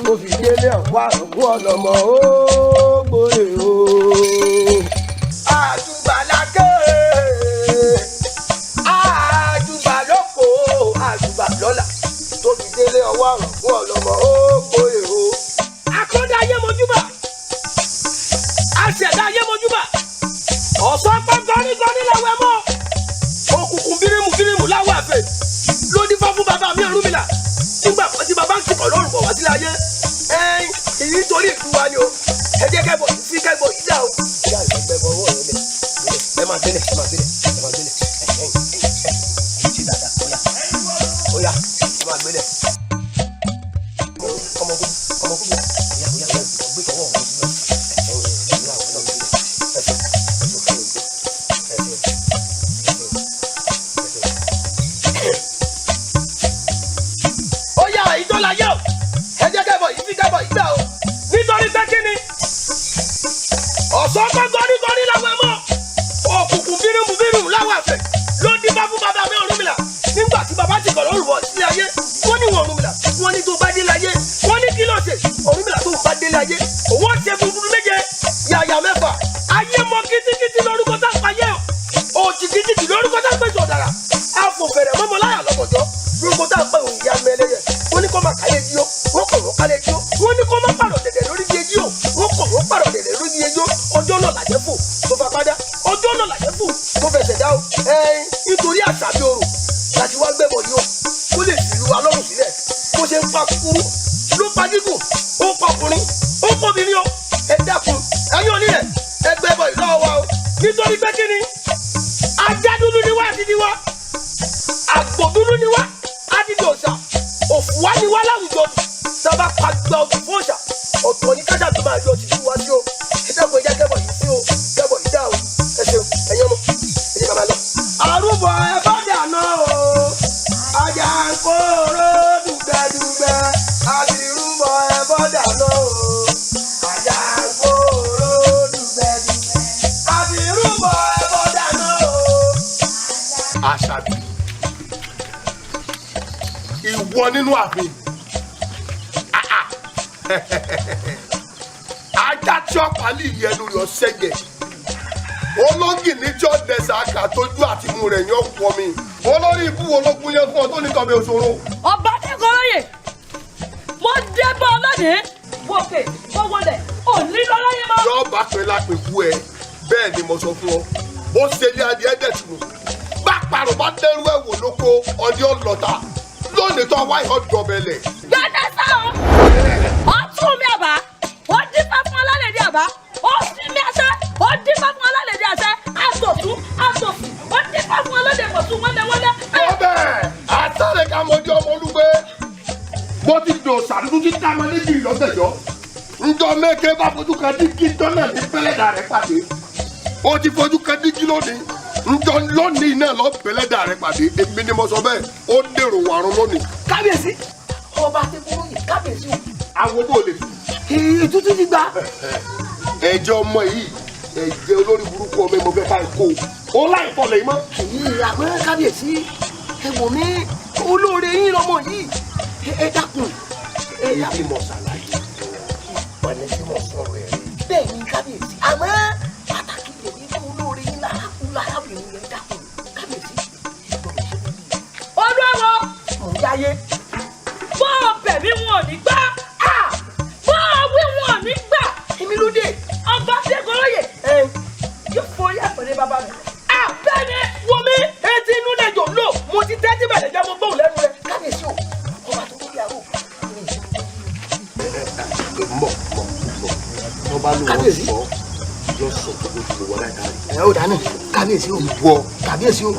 Mo fi délé ọ̀pá ògùn ọ̀lọ́mọ ó gbòòrè o. Àjùbà làkè, àjùbà lóko, àjùbà lọ́la. Tó fi délé ọwọ́ ògùn ọ̀lọ́mọ ó gbòòrè o. Akọ́dá ayé mojúbà, aṣẹ̀dá ayé mojúbà, ọ̀sán pẹ́ gọ́nígọ́ní làwọn ẹ̀ mọ́, òkùnkùn bírímù bírímù láwọ̀ àfẹ́ ló dífá fún bàbá mi Ọ̀rúnmìlà nígbà tí bàbá ń tìkọ̀ lọ́rùn bọ̀ wá sílé ayé. Ẹ̀ẹ́n, èyí nítorí ìlú wa ni o, ẹ jẹ́ kẹ́bọ̀ sí kẹ́bọ̀ yìí dà o. Ìyá rẹ̀ gbẹ bọ̀ ọwọ́ rẹ̀ lẹ̀, ẹ máa gbélé, ẹ máa gbélé, ẹ máa gbélé, ẹ ẹ ṣe dáadáa, ó yá, ó yá, ẹ máa gbélé. Ọmọ kúbu, ọmọ kúbu, ó yá, ó yá, ó yá, gbé tọwọ́ rẹ̀ sílẹ̀, ẹ ẹ ẹ ẹ ẹ ó yá, èyí tó láyé o, ẹ jẹ́ kẹ́bọ̀ yìí sí kẹ́bọ̀ yìí dà o. Nítorí pé kí ni ọ̀sán pẹ́ gọ́rígọ́rí làwọn ẹ̀ mọ́, òkùnkùn bírímù bírímù láwọn àfẹ́ ló dífá fún bàbá mi Ọ̀rúnmìlà nígbà tí bàbá ti kọ̀ lọ́rùn bọ̀ sílé ayé. Wọ́n ní wọn Ọ̀rúnmìlà, wọ́n ní tó bá dé láyé, wọ́n ní kí ló ṣe Ọ̀rúnmìlà tó bá dé láyé, òun ó ṣe gudugudu méje yàyà mẹ́fà. Ayé mọ kitikiti lórúkọ tá a payé o, òjìkìtìkì lórúkọ tá a pèsè ọ̀dàrà, àfòfẹ̀rẹ̀ mọ́mọ́ láyà lọ́kọ̀jọ́ lórúkọ tá a pè òun ìyá mẹ́lẹ́yẹ. Wọ́n ní kó máa kálé jí o, wọ́n kò wọ́n kálé jí o, wọ́n ní kó máa pàrọ̀ dẹ̀dẹ̀ lórí di ejí o, wọ́n kò wọ́n pàrọ̀ dẹ̀dẹ̀ lórí di ejí o. Ọjọ́ náà làjẹ́ fò tó fa padà, ọjọ́ náà làjẹ́ fò tó fẹsẹ̀ dá o. Ẹ̀ẹ́n, nítorí àṣàbí orò láti wá gbẹ̀bọ̀ yìí o, kó lè fi ìlú wa lọ́rùn sílẹ̀. Bó ṣe ń pa kúkúrú ló pa gígùn, ó ń pa ọkùnrin, ó ń pọ̀bìnrin o. Ẹ dákun, ẹ̀yin onílẹ̀, ẹ gbẹ́bọ̀ yìí lọ́wọ́ wa o. Nítorí pé kí ni ajá dúdú ni wá àti tiwa, àgbò dúdú ni wá àti di òòṣà, òfùwá ni wá láwùjọ. Sábà pàgbà ọdún fún òòṣà, ọ̀tọ̀ ní kájà tó máa yọ tìjú wá sí o. Ẹ dákun, ẹ jẹ́ kẹ́bọ̀ yìí sí o, kẹ́bọ̀ yìí dá o. Ẹ ṣeun, ẹ̀yin ọmọ, ẹ jẹ́ ká máa lọ. Àrùbọ̀ ẹ bá dànù o, ajá ń kóró dùgbẹ́dùgbẹ́. Àbírúbọ̀ ẹ bá dànù o, ajá ń kóró dùgbẹ́dùgbẹ́. Àbírúbọ̀ ẹ bá dànù o. Àṣàbí, ìwọ nínú ààfin, ajá tí ó palí ìyẹn lórí ọ̀sẹ̀gẹ̀, ológì ní tí ó dẹ̀sà àkà tójú àti mú rẹ̀ yàn pọ̀ mi. Olórí ibú ológun yẹn fún ọ tó ní tọ́bẹ̀ òṣòro. Ọba Adégoróyè, mo dé bọ́ ọ lónìí, wòkè mo wọlé, ò ní lọ láyé mọ́. Yọ̀ọ́ bá pẹ́ lápẹ̀kú ẹ, bẹ́ẹ̀ ni mo sọ fún ọ, bó ṣe ní adìẹ dẹ̀tùnú bá parọ́ bá dẹ́rú ẹ̀ wò lóko ọdí ọlọ́ta lónìí tó wáyé ọdọ̀bẹ̀lẹ̀. Gbẹ́dẹ́ sáwọn, ọtún mi àbá, ó dífá fún alálẹ̀dẹ̀ àbá, ó sí mi àṣẹ, ó dífá fún alálẹ̀dẹ̀ àṣẹ, àtọ̀tún àtọ̀sí, ó dífá fún alálẹ̀dẹ̀ pọ̀tún wọ́lẹ́wọ́lẹ́. Ọbẹ̀ àtàlẹ̀ ká mọjú ọmọ olúgbé, mo ti dò sàdúdú tí táwọn níbi ìlọ́gbẹ̀jọ́ njọ mẹ́kẹ́ bá fojú kan dígí dọ́nà ní pẹ́lẹ́dà rẹ̀ pàdé. Ó ti fojú kan dígí lónìí, njọ lónìí náà lọ pẹ́lẹ́dà rẹ̀ pàdé. Èmi ni mo sọ bẹ́ẹ̀, ó dèrò wàrún lónìí. Kábíyèsí, ọba Adégoróyè, kábíyèsí o. Àwọn bò lè. Ìtútù ti gbà. Ẹ̀jẹ̀ ọmọ yìí, ẹ̀jẹ̀ olórí burúkú ọmọ ẹ̀ mo fẹ́ ká ẹ̀ kó o láì fọlẹ̀ yìí mọ́. Èyí àmọ́ kábíyèsí, ẹ wò mí, olóore yín lọmọ yìí, ẹ dákun. Èyí mo ṣàlàyé ọ̀nà tí mo sọ̀rọ̀ ẹ̀ rí. Bẹ́ẹ̀ ni kábíyèsí, àmọ́ pàtàkì lè ní kó olóore yín lárábìnrin yẹn, dákun kábíyèsí. Olúwo mò ń jáyé. Bó o bẹ̀ mí wọn ò ní bá lò wọ́n Kábíyèsí. sọ yọ sọ tó lójú gbogbo wa láìka rẹ̀. Ẹ ó dáná, kábíyèsí o. Ìwọ. Kábíyèsí o.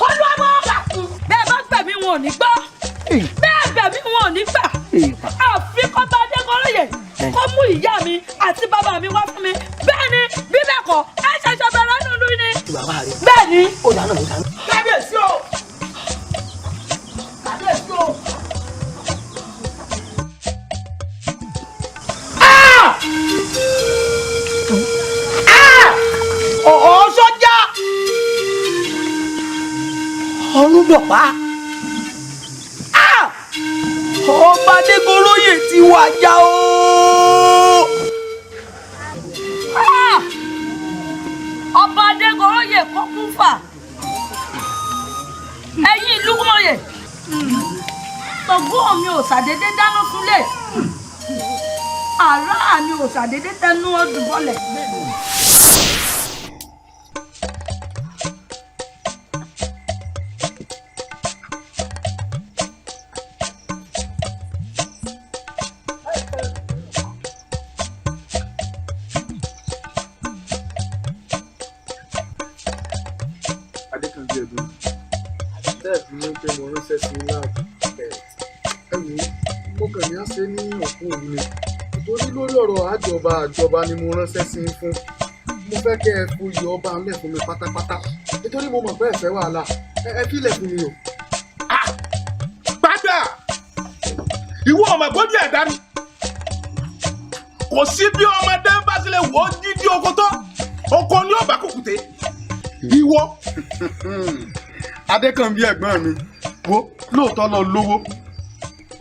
Olúwamọ, bẹ́ẹ̀ bá gbẹ̀mí wọn ò ní gbọ́, bẹ́ẹ̀ gbẹ̀mí wọn ò ní gbà. Àfi kọ́ba Adégoróyè kó mú ìyá mi àti bàbá mi wá fún mi. Bẹ́ẹ̀ ni, bí bẹ́ẹ̀ kọ́, ẹ ṣẹ̀ṣẹ̀ bẹ̀rẹ̀ nínú ni. Bẹ́ẹ̀ ni. Ó dáná, ó dáná. Kábíyèsí o. Kábíyèsí o. Ọ̀ọ́ sọ́jà ọ̀run dọ̀pá. Ọba Adégoróyè ti wàjà o. Ah! Ọba Adégoróyè kó kún fà. Ẹ̀yin ìlú mọ̀yè. Ṣàngó mi ò ṣàdédé dáná súnlẹ̀. Àrá mi ò ṣàdédé tẹnu ọdún bọ́lẹ̀. Adékànbí ẹ̀gbọ́n, bẹ́ẹ̀ fi ní pé mo ránṣẹ́ sí láàbù. Ẹ wò ó, mo kàn ní á ṣe ní òkú òru ni, nítorí lórí ọ̀rọ̀ àjọba àjọba ni mo ránṣẹ́ sí i fún. Mo fẹ́ kẹ́ ẹ foyè ọba ńlẹ̀ fún mi pátápátá, nítorí mo mọ̀ pé ẹ fẹ́ wàhálà. Ẹ fílẹ̀ fún mi o. Padà, ìwọ ọmọ ìgbójú ẹ̀dá ni. Kò sí bí ọmọdé bá sílẹ̀ wò ó dídí oko tó, oko ni ó bá kùkùté. Ìwọ. Adékànbí ẹ̀gbọ́n mi, wo lóòótọ́ lọ lówó,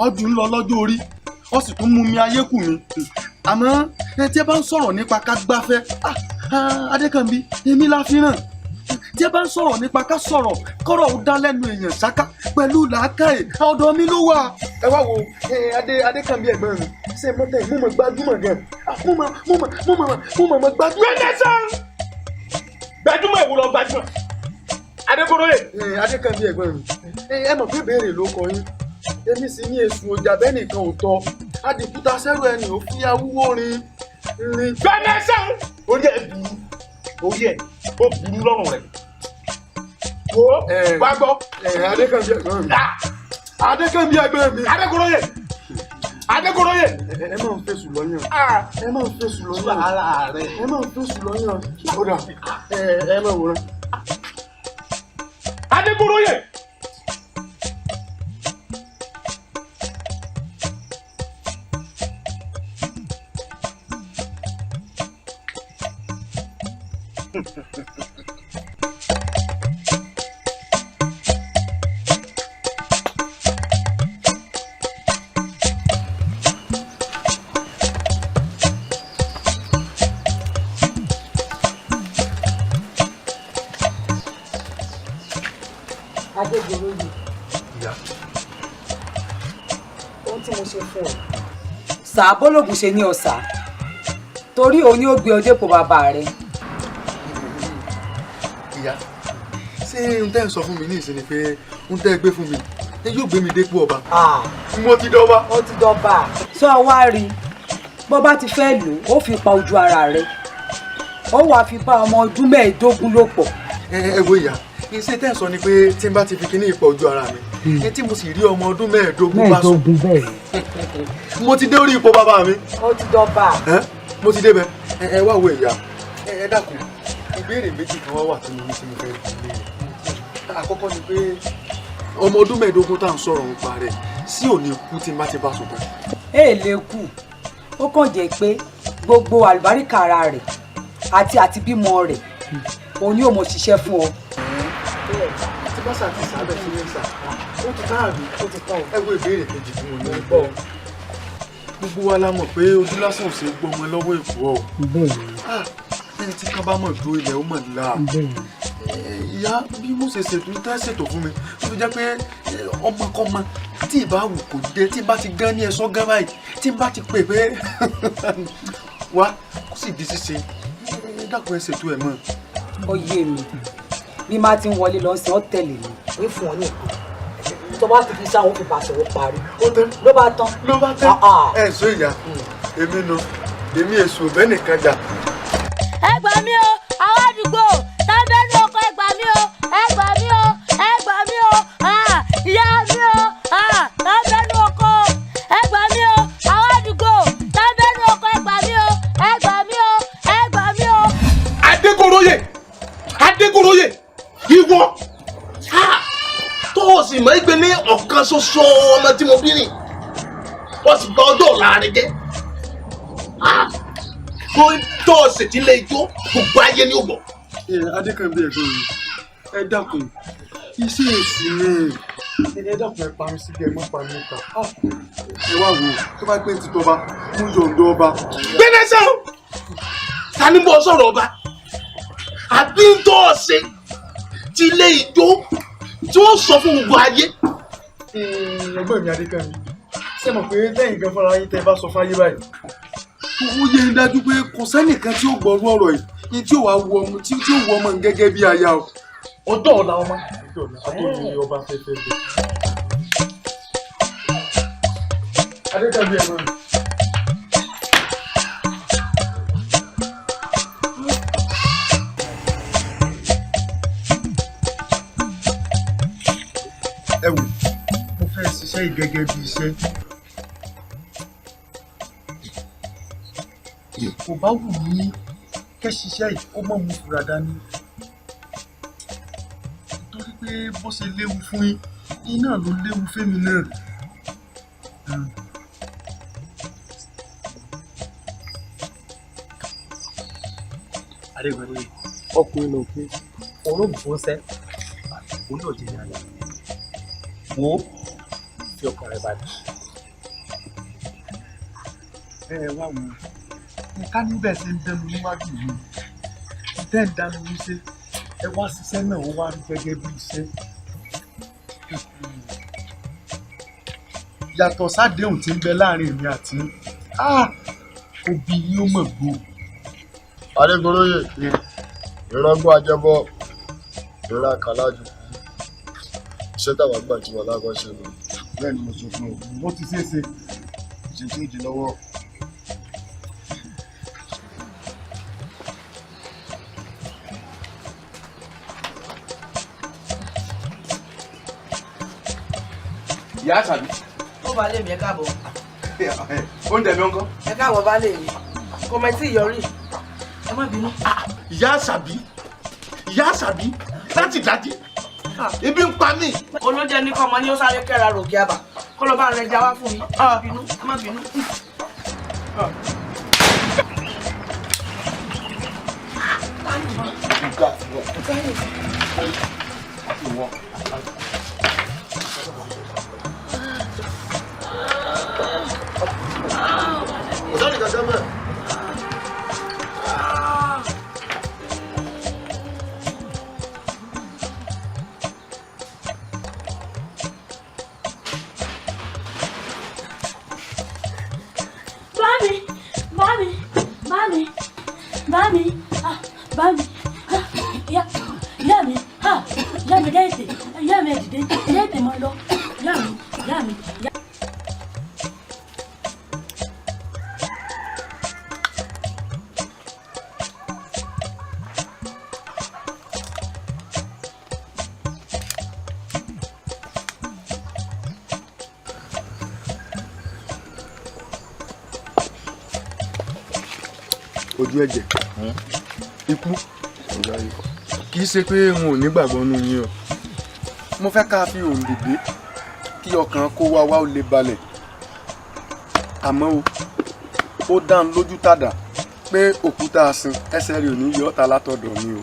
ọdún lọ lọ́jọ́ orí, ó sì tún mú mi ayé kù mi. Àmọ́ ẹ tí ẹ bá ń sọ̀rọ̀ nípa ká gbáfẹ́, ah, ah, Adékànbí, èmi la fi ràn. Tí ẹ bá ń sọ̀rọ̀ nípa ká sọ̀rọ̀ kọ́rọ̀ ó dá lẹ́nu èèyàn ṣáká pẹ̀lú làákàyè, ọ̀dọ̀ mi ló wà. Ẹ wá wo Adékànbí ẹ̀gbọ́n mi, ṣé mọ́tẹ́ mo mọ̀ gbajúmọ̀ gan. Ah, mo mọ̀ mo mọ̀ mo mọ̀ mo mọ̀ mọ̀ gbajúmọ̀. Gbẹ́dẹ́sán! Gbajúmọ̀ èwo lọ gbajúmọ̀? Adégoróyè. Adékànbí ẹ̀gbọ́n mi, ẹ mọ̀ pé béèrè ló kọ yín. Èmi sì ní èṣù ọjà bẹ́ẹ̀ nìkan ò tọ́. Adìkúta sẹ́rù ẹni ò fi awúwo rin rin. Gbẹ́dẹ́sán! Orí ẹ̀ burú, orí ẹ̀ ó burú lọ́rùn rẹ̀. Wo wá gbọ́. Adékànbí ẹ̀gbọ́n mi. Adékànbí ẹ̀gbọ́n mi. Adégoróyè. Adégoróyè. Ẹ máa ń fèsù lọ́yàn. Ẹ máa ń fèsù lọ́yàn. Ara rẹ̀. Ẹ máa ń fèsù lọ́yàn. Ó dà, ẹ máa wòran. Adégoróyè. Adégoróyè, Ìyá. ohun tí mo ṣe fún ọ. Sàbólògùn ṣe ní ọ̀sà, torí òun ni ó gbé ọ dépò bàbá rẹ. Ìyá, ṣé n tẹ́ ń sọ fún mi ní ìsinmi pé n tẹ́ gbé fún mi ẹ yóò gbé mi dépò ọba? Mo ti dọ́ba. Ó ti dọ́ba. Sọ wá rí i, bó bá ti fẹ́ lò ó, ó fi pa ojú ara rẹ, ó wàá fi bá ọmọ ọdún 15 lò pọ̀. Ẹ wo ìyá, iṣẹ́ tẹ́ ń sọ ni pé tí n bá ti fi kíní ìpọ̀ ojú ara mi, ẹ tí mo sì rí ọmọ ọdún 15 bá sùn, bẹ́ẹ̀. mo ti dé orí ipò bàbá mi. Ó ti dọ́ba. Ẹ mo ti débẹ̀. Ẹ wá wo ìyá, ẹ dákun, ìbéèrè méjì kan wá wà tí mo ní tí mo fẹ́ bi léèrè. Àkọ́kọ́ ni pé ọmọ ọdún 15 tá à ń sọ̀rọ̀ nípa rẹ̀ sí òní kú tí n bá ti bá sùn tán? Èèlè kù, ó kàn jẹ́ pé gbogbo àlùbáríkà ara rẹ̀ àti bímọ rẹ̀ òun ni ó mọ̀ ṣiṣẹ́ fún ọ. Tí bá sà ti sábẹ̀ sí ní sà, ó ti tán àbí? Ó ti tán. Ẹ wo ìbéèrè kejì tí mo ní pé gbogbo wa la mọ̀ pé ojú lásán ò ṣe gbọ́mọ lọ́wọ́ èkó ọ̀. Ẹni tí ká bá mọ̀ dúró ilẹ̀ ó mọ̀ nílá. Ìyá, bí mo ṣe ṣètò tẹ́ ṣètò fún mi tó fi jẹ́ pé ọmọkọ́mọ tí ì bá wù kò dé, tí n bá ti gán ní ẹ̀sọ́ gán báyìí, tí n bá ti pè pé wá kó sì di ṣíṣe, dákun ẹ ṣètò ẹ̀ mọ́. Ó yé mi, bí má ti ń wọlé lọ sí ọ tẹ̀lé mi. Wí fún ọ ní nǹkan. tó bá ti fi sáwọn fi bàṣẹ ó parí. Ló bá tán. Ló bá tán. Ẹ sọ ìyá, èmi nu, èmi èso bẹ́ẹ̀ nìkan jà. Ẹ gbà mí o, àwọn àdúgbò tábẹ́nu ọkọ̀, ẹ gbà mí o, ẹ gbà mí o, ẹ gbà mí o, ìyá mi o, tábẹ́nu ọkọ̀, ẹ gbà mí o, àwọn àdúgbò tábẹ́nu ọkọ̀, ẹ gbà mí o, ẹ gbà mí o, ẹ gbà mí o. Adégoróyè, Adégoróyè, ìwọ tó o sì mọ̀ ẹ́ pé ní ọ̀kan ṣoṣo ọmọ tí mo bí nì, wọ́n sì bà ọjọ́ ọ̀la rẹ jẹ́, kó tó o sì ti lé ijó, gbogbo ayé ní ògbọ̀. Ẹ Adékànbí, ẹ̀gbọ́n mi, ẹ dákun, iṣẹ́ èṣù ni. Ẹ dákun, ẹ pa mí síbi, ẹ má pa mí ta. Ẹ wá wò ó, tó bá gbé ti tọba, mú yọ̀ǹda ọba. Gbẹ́nẹ́sẹ̀ o, ta ni mo sọ̀rọ̀ ọba àbí ń tó o ṣe ti lé ijó tí wọ́n sọ fún gbogbo ayé. Ẹ̀gbọ́n mi Adékànbí, ṣé mọ̀ pé lẹ́yìn gan fúnra yín tẹ́ ẹ bá sọ fáyé báyìí, ó yẹ ń dájú pé kò sẹ́nìkan tí ó gbọ́rú ọ̀rọ̀ yìí ní tí ó wàá wọ ọmọ tí ó wọ ọmọ gẹ́gẹ́ bí aya o. Ọjọ́ ọ̀la ọmọ. Ọjọ́ ọ̀la àtọ́jú ọba fẹ́fẹ́ bẹ̀. Adékànbí, ẹ̀gbọ́n mi. Ẹ wò, mo fẹ́ ṣiṣẹ́ yìí gẹ́gẹ́ bí iṣẹ́. Kò bá wù mí kẹ́ ṣiṣẹ́ yìí kó mọ̀ mú fura dání, torí pé bó ṣe léwu fún yín iná ló léwu fẹ́mi náà. Adégoróyè, ọkùnrin ló pé olóògùn fún sẹ́ òun náà jẹ́ yàrá wo, fi ọkàn rẹ balẹ̀. Ẹ wá wo, ká níbẹ̀ ṣe ń dẹnu níwájú mi tẹ́ ń dánú mi ṣe, ẹ wá ṣiṣẹ́ náà, ó wá rí gẹ́gẹ́ bí iṣẹ́. Yàtọ̀ sádéhùn tí ń bẹ láàrin èmi àti òbí yín ó mọ̀ gbó. Adégoróyè, ìrọ̀gbọ́ ajẹ́bọ, ìrọ̀ àkàlájú, iṣẹ́ táwa gbà tí wọn lákọ́ ṣe lọ. Bẹ́ẹ̀ ni mo sọ fún ọ, ó ti ṣeé ṣe. Ṣe tí ó di lọ́wọ́. Ìyá Àṣàbí. Ó baálé mi, ẹ káàbọ̀. Oúnjẹ mi ń kọ́. Ẹ káàbọ̀ baálé mi, kò mọ̀ tí ì yọrí, ẹ má bínú. Ìyá Àṣàbí, Ìyá Àṣàbí, láti dájí ebi ń pa mí. Olóúnjẹ ní kọ́mọ ní ó sáré kẹ́ra rògì àbà kó lọ bá rẹ já wá fún mi. Ẹ má bínú, ẹ má bínú. Kò sọ́ni kankan mọ́. Mami, mami, mami, mami, ah, mami, ah, ìyá, ìyá mi, ah, ìyá mi dẹ́ẹ̀tì, ìyá mi ẹ dìde, dẹ́ẹ̀tì mọ́ lọ, ìyá mi, ìyá mi, ìyá. Ojú ẹ̀jẹ̀ ikú, kì í ṣe pé n ò nígbàgbọ́ nínú yín o. Mo fẹ́ ká fi òǹdè gbé kí ọkàn kó wá wá ó lè balẹ̀, àmọ́ o ó dá ń lójú tàdá pé òkúta asin ẹsẹ̀ rẹ̀ ò ní yọ ọ́ta látọ̀dọ̀ mi o.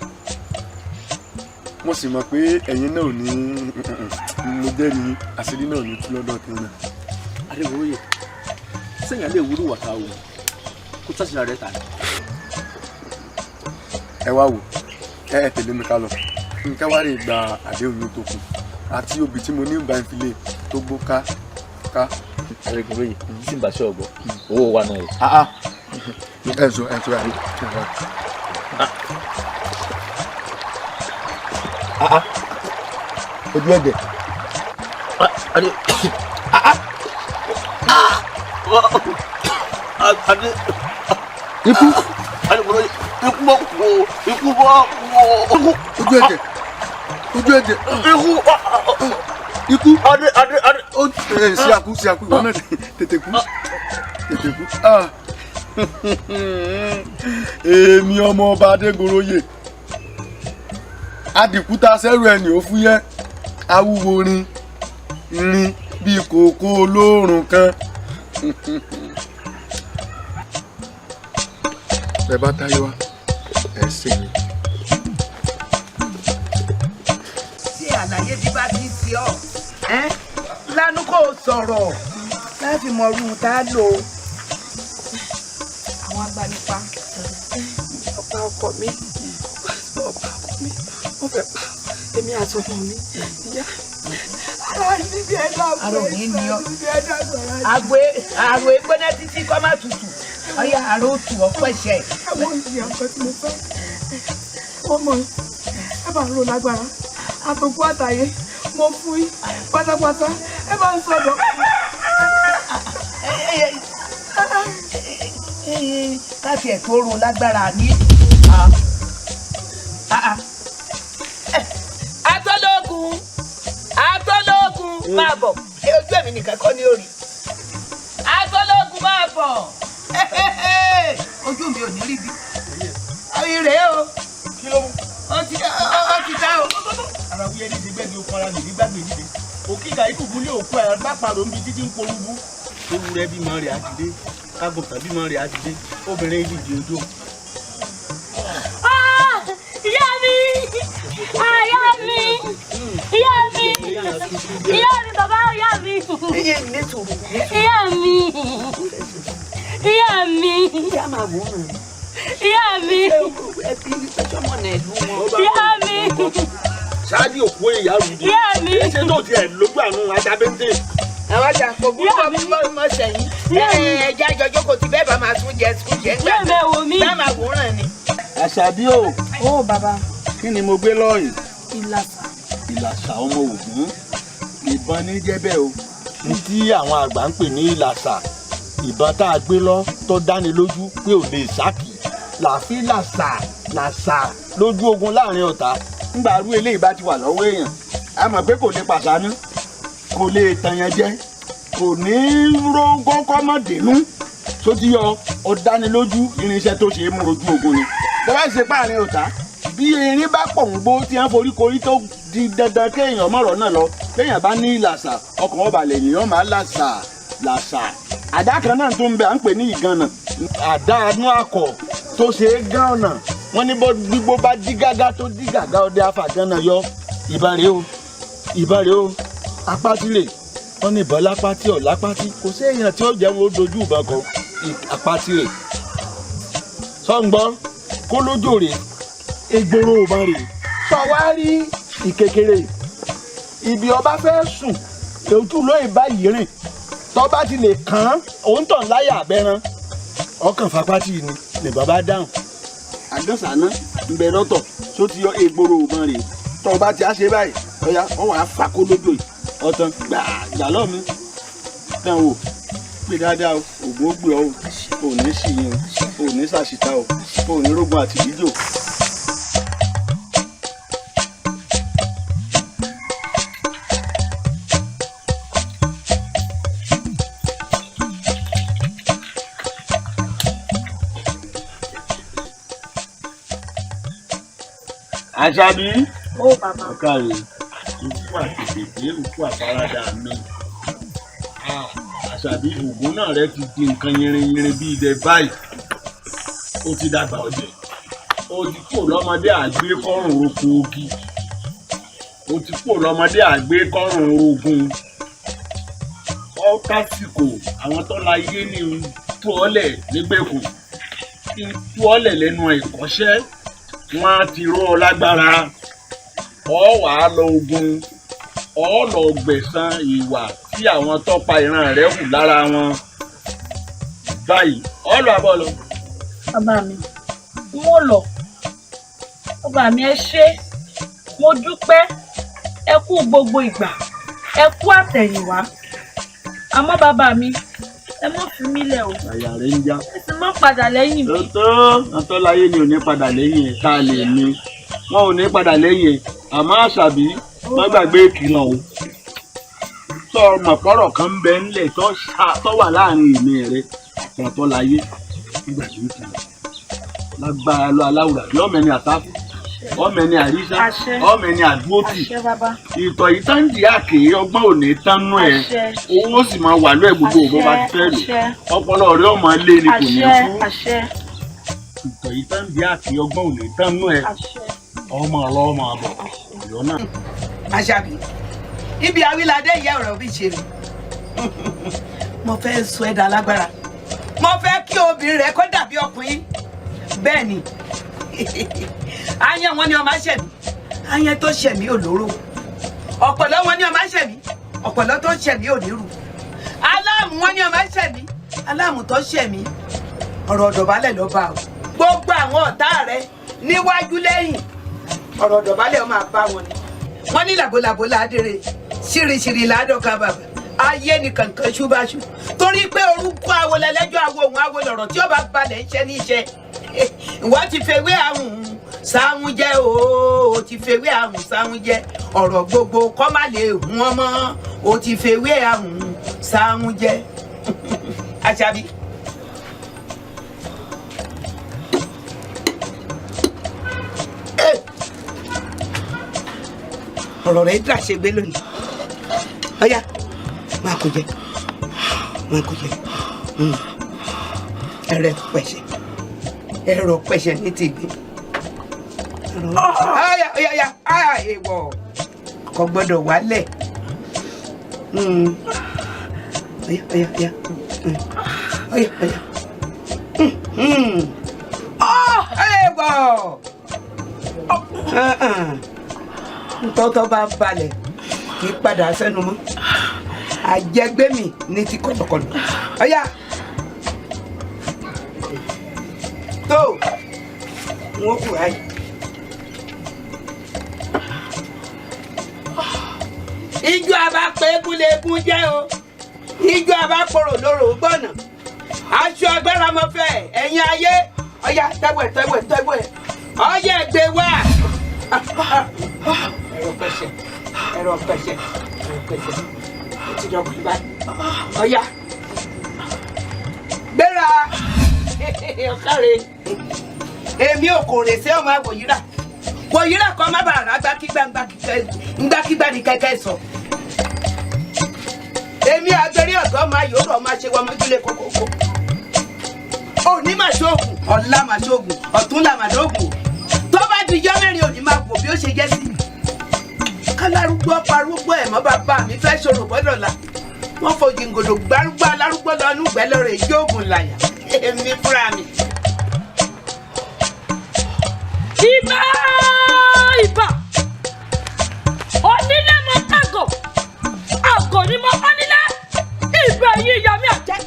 Mo sì mọ̀ pé ẹ̀yin náà ò ní, mo jẹ́rìí, àṣírí náà ò ní tú lọ́dọ̀ tèmi náà. Adégoróyè, sẹ́yìn alẹ́ ìwúrú wà tá a wò kó tàṣírí rẹ̀ tà ní. Ẹ wá wò, ẹ tẹ̀lé mi ká lọ, nǹkan wá rè gba àdéhùn mi tó kù àti obì tí mo ní ìgbà ìfilé tó gbó ká ká. Adégoróyè, tí n bá ṣe ọgbọ owó wa náà o. Ẹ sọ, ẹ sọ ẹ. Ojú ẹ̀jẹ̀. Adé. Adé. Ikú. Adégoróyè ikú bọ́ kú o ikú bọ́ kú o. Ojú ẹ̀jẹ̀ ojú ẹ̀jẹ̀. Ikú. Ikú. Adé adé adé. Ó ẹ sí akú sí akú ìwọ náà tètè kú tètè kú. Èmi ọmọ ọba Adégoróyè adìkúta sẹ́rù ẹni ò fúyẹ́ awúwo rin rin bíi kòkó olóòrùn kan. Bẹ́ẹ̀ bá táyé wá ẹ̀ ṣe mi. Ṣé àlàyé bí bá ti ń ṣe ọ́ ẹ́ lánú kò sọ̀rọ̀ láti mọ irú tá a lò. Àwọn agbanipa ọ̀pá ọkọ mi ọ̀pá ọkọ mi wọ́n fẹ́ pa èmi àti ọmọ mi ìyá ara níbi ẹ dàgbà Ara ò ní ní ọ. Àgbo àrò ìgbóná títí kọ́ má tutù ọyá àrò tù ọ́ pẹ̀ṣẹ̀. Àwọn ìyá nǹkan tí mo fẹ́ wọ́n mọ̀ ẹ bá ń ro lágbára àtòkù àtàyè mo fún yín pátápátá ẹ bá ń sọ̀dọ̀. Káfí ẹ̀ tó ro lágbára ní. Atọ́lógún atọ́lógún máa bọ̀ ojú ẹ̀mí nìkan kọ́ ni ó rí. Atọ́lógún máa bọ̀ ojú mi ò ní rí bí. Ire o ó ti dá o. Ara wúyẹ́ ní ti gbẹ́gi okun ara nìbí gbàgbé níbi. Òkìkà ikú gúnlé òkú ẹ̀ bá pàrọ̀ níbi títí ń polúbú. Ewúrẹ́ bímọ rẹ̀ á ti dé. Kágùntàn bímọ rẹ̀ á ti dé. Obìnrin dìde ojú. Ìyá mi! Ìyá mi! Ìyá mi! Ìyá mi bàbá ìyá mi! Ìyá mi! Ìyá mi! Ìyá máa wò ó. Ìyá mi! Ìyá mi! Ṣáájú òkú ìyá rúdi. Ìyá mi! Èyí ṣe tó tiẹ̀ lójú àánú ajábẹ́ńtè. Àwọn àjà kò burúkọ mọ sẹ́yìn. Ẹ̀ẹ́dẹ́jà àjọjọ́ kò ti bẹ́ẹ̀ bá máa sún jẹ sún jẹ ńgbà. Bá máa wòran ni. Àṣàbí o. Ó bàbá. Kí ni mo gbé lọ́yìn? Ìlàsà. Ìlàsà ọmọ Ògún. Ìbọn ní jẹ́ bẹ́ẹ̀ o. Ní tí àwọn àgbà ń pè ní ìlàsà, ìbọn tá a gbé lọ tó dáni lójú pé ò lè sákì. Làfi làsà làsà lójú ogun láàrin ọ̀tá. Ńgbà arú eléyìí bá ti wà lọ́wọ́ èèyàn. A mọ̀ pé kò lè pàṣánú, kò lè tàyàn jẹ, kò ní rógó kọ́mọ̀dénú. Tó ti yọ ọ̀dánilójú irinṣẹ́ tó ṣe é mú rojú ogun ni. Bọ́lá ṣe páàrin ọ̀tá bí erin bá pọ̀ ń gbó tí wọ́n forí korí tó di dandan kéèyàn mọ̀rọ̀ náà lọ kéèyàn bá ní ìlàsà ọkàn ọba lè yàn máa làsà làsà. Àdá kan náà tó ń bẹ à ń pè ní ìgànnà àdá inú akọ tó ṣe é gán ọ̀nà wọ́n ní bọ́ gbígbó bá dí gágá tó dí gàgá ọdẹ afàgánná yọ ìbọn rèé o ìbọn rèé o apátí rè wọ́n ní ìbọn lápátí ọ̀ lápátí kò sí èèyàn tí ó jẹun ó dojú ìbọn kọ apátí rè sọ́ngbọ́n kó lójó rè egboro ò máa rè sọ wá rí ìkékeré ibi ọba fẹ́ sùn ojú lóye báyìí rìn tọ́ba ti lè kàn án òun tàn láyà abẹ́rán ọkàn fapátì ni lè bàbá dáhùn. Àgànsàná ń bẹ lọ́tọ̀ só ti yọ egboro ò máa rè tọ́ba ti á ṣe báyìí ọ̀ya wọ́n wàá fà kó lójó yìí ọ̀tàn gbàgbà lọ́ọ̀ mi dán wò pé dáadáa o ògùn ó gbé ọ o ò ní sì yín o ò ní sàṣìta o ò ní rógun àti ìdíjò. Àṣàbí. Ó bàbá. Ọ̀kàrẹ̀ òkú àtètè òkú àfaradà mi. Àṣàbí ògùn náà rẹ ti di nǹkan yìnrìnyìnrìn bíi idẹ báyìí. Ó ti dàgbà ọ̀jẹ̀. Ó ti kúrò lọ́mọdé àgbé kọ́rùn oko ogi. Ó ti kúrò lọ́mọdé àgbé kọ́rùn ogun. Ó tásìkò àwọn tó la yé ní tú ọ́lẹ̀ nígbèkùn. Tú ọ́lẹ̀ lẹ́nu ẹ̀kọ́ṣẹ́. Wọ́n á ti ró ọ lágbára. Ọ wàá lọ ogun. Ọ lọ gbẹ̀san ìwà tí àwọn tó pa ìran rẹ̀ hù lára wọn. Báyìí, ọ lọ àbọ̀ lọ. Bàbá mi, n ó lọ. Bàbá mi ẹ ṣé, mo dúpẹ́, ẹ kú gbogbo ìgbà. Ẹ kú àtẹ̀yìnwá. Àmọ́ bàbá mi, ẹ mọ́ fi mí lẹ̀ o. Àyà rẹ̀ ń já. Ẹ sì mọ́ padà lẹ́yìn mi. Tó Atọ́láyé ni ò ní padà lẹ́yìn ẹ̀ tá a lè ní. Wọn ò ní padà lẹ́yìn ẹ̀. Àmọ́ Àṣàbí, má gbàgbé ìkìlọ̀ o. Sọ mọ̀pọ̀rọ̀ kan ń bẹ ńlẹ̀ tó wà láàrin ìmí rẹ̀ àti Atọ́láyé. Nígbà tí ó ti lọ. Lágbára lọ aláwùrà bí ọmọ ẹni àsáfù, ọmọ ẹni àríṣà, ọmọ ẹni àdúrótì. Ìtọ̀ yìí tán di àkè ọgbọ́n ò ní tán nú ẹ̀. Owó sì máa wà lóẹ̀ gbogbo òbó bá ti fẹ́ lò. Ọpọlọ rẹ̀ ọmọ ilé ni kò ní kú. Ìtọ̀ yìí tán di àkè ọgbọ́n ò ní tán nú ẹ̀. Ọmọ ọlọ́mọ àbọ̀ ìyọ́ náà. Àṣàbí, ibi awíládé ìyá ọ̀rọ̀ bí ṣe mi. Mo fẹ́ sọ ẹ̀dá lágbára. Mo fẹ́ kí obìnrin rẹ̀ kó dàbí ọkùnrin. Bẹ́ẹ̀ ni, ayan wọn ni ọmọ ṣẹ̀mí, ayan tó ṣẹ̀mí ò lóró. Ọ̀pọ̀lọ́ wọn ni ọmọ ṣẹ̀mí, ọ̀pọ̀lọ́ tó ṣẹ̀mí ò nírú. Aláàmù wọn ni ọmọ ṣẹ̀mí, aláàmù tó ṣẹ̀mí. Ọ̀rọ̀ ọ̀dọ̀bálẹ̀ ló bá o. Gbogbo àwọn ọ̀tá rẹ níwájú lẹ́yìn, ọ̀rọ̀ ọ̀dọ̀bálẹ̀ ó máa bá wọn ni. Wọ́n ní làbólàbó ládìrè, ṣìrìṣìrì ládọ́ka bàbà. Ayé ni kankan ṣúbáṣú. Torí pé orúkọ awo lẹ́lẹ́jọ́ awo òun awo lọ̀rọ̀ tí ó bá balẹ̀ ń ṣe níṣẹ́. Ìwọ ti fewé àrùn sáhùn jẹ́ o, o ti fewé àrùn sáhùn jẹ́. Ọ̀rọ̀ gbogbo kọ́ má lè hun ọmọ, o ti fewé àrùn sáhùn jẹ́. Àṣàbí. Ọ̀rọ̀ rẹ̀ dàṣegbé lónìí. Ọ̀yá, máa kó jẹ, máa kó jẹ. Ẹrẹ pẹ̀ṣẹ̀, ẹrọ pẹ̀ṣẹ̀ ní ti gbé. Ọ̀yá, ọ̀yá, ọ̀yá, èèwọ̀ kò gbọ́dọ̀ wálẹ̀. Ọ̀yá, ọ̀yá, ọ̀yá, ọ̀yá, ọ̀yá. Èèwọ̀ ntọ́tọ́ bá balẹ̀ kì í padà sẹ́nu mọ́. Àjẹgbẹ́mì ní ti kọ̀lọ̀kọ̀lọ̀. Ọ̀yá tó wọn kù ayé. Ijó abápẹ́ egúnlégún jẹ́ o, ijó abáporò lóró gbọ̀nà. Aṣọ agbára mo fẹ́ ẹ̀yin ayé. Ọ̀yá tẹ́wẹ̀ tẹ́wẹ̀ tẹ́wẹ̀. Ọ̀yá ẹgbẹ́ wá. Ẹ̀rọ pẹ̀ṣẹ̀, ẹ̀rọ pẹ̀ṣẹ̀, ẹ̀rọ pẹ̀ṣẹ̀. Ó ti dọ̀kú báyìí. Ọ̀yá gbéra ọ̀kàrẹ̀. Èmi ò kò rè sí ọmọ àwòyíra. Wòyíra kan má bàa rà gbákígbá ní kẹ́kẹ́ sọ. Èmi àgbẹ̀rí ọ̀gá ọmọ ayòrò ọmọ aṣẹ́wó ọmọdúnlé kókókó. Òní màá ṣoògùn, ọ̀la màá ṣoògùn, ọ̀túnla màá ṣoògùn. Tó bá di ijọ́ mẹ́rin òní máa wò bí ó ṣe jẹ́ sí. Kálárúgbó parúgbó ẹ̀ mọ́ bàbá mi fẹ́ ṣòro bọ́dọ̀ la. Wọ́n fojì ngòdò gbárúgbó alárúgbó lọ́nú gbẹ́ lọ́rọ̀ èjì ògùn làyà. Èmi fúnra mi. Ìbà ìbà onílé mo kágò, àgò ni mo bá nílé, ìbà yìí ìyá mi àjẹ́.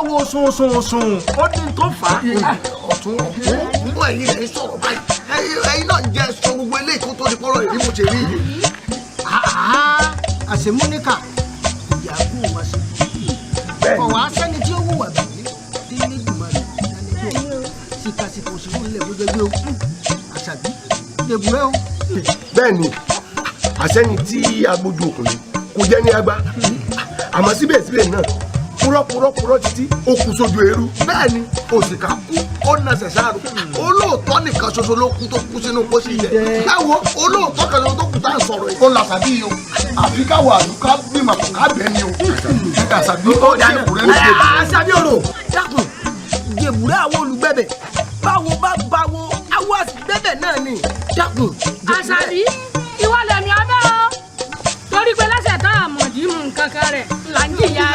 wo sùn ó ní tó fà á. Ọ̀tún ọ̀tún nínú ẹ̀yin rẹ̀ ń sọ̀rọ̀ báyìí, ẹ̀yin náà jẹ́ sọ gbogbo eléyìí kó tó di pọ́rọ̀ ìrí mo ṣe rí yìí. Àṣemúníkà ìyá kú wá sí. Ọ̀wá sẹ́ni tí ó wùwà bàjẹ́ tí lẹ́gbìmọ̀ rẹ̀ síkàsíkà òṣèlú ilẹ̀ bó jẹ́ gbé o. Àṣàbí lèbúrẹ́ o. Bẹ́ẹ̀ni, àṣẹni tí agbójú òkùnrin kò jẹ́ ní agbá, àmọ́ síbẹ̀síbẹ̀ náà purọ́purọ́purọ́ títí ó kú sójú eérú. Bẹ́ẹ̀ni, òṣìkà kú ó nasẹ̀ sáàrù. Olóòótọ́ nìkan ṣoṣo ló kú tó kú sínú pósí ilẹ̀. Ẹ wo olóòótọ́ kan ṣoṣo tó kú tá à ń sọ̀rọ̀ yìí. Ó la Àṣàbí yìí o. Àfi káwọ àlùkà bímọ kò ká bẹ́ẹ̀ ni o. Àṣàbí ó jẹ̀bùrẹ́ ló jẹ̀bùrẹ́. Àṣàbí òrò dákun jẹ̀bùrẹ́ àwọn olùgbẹ̀bẹ̀ báwo bá báwo àwọn àgbẹ̀bẹ̀ náà ni dákun. Àṣàbí ìwọ lẹ̀mí ọbẹ̀ o, torí pé lẹ́sẹ̀ tá a mọ̀ dì í mú nǹkan kan rẹ̀ là ń jìyà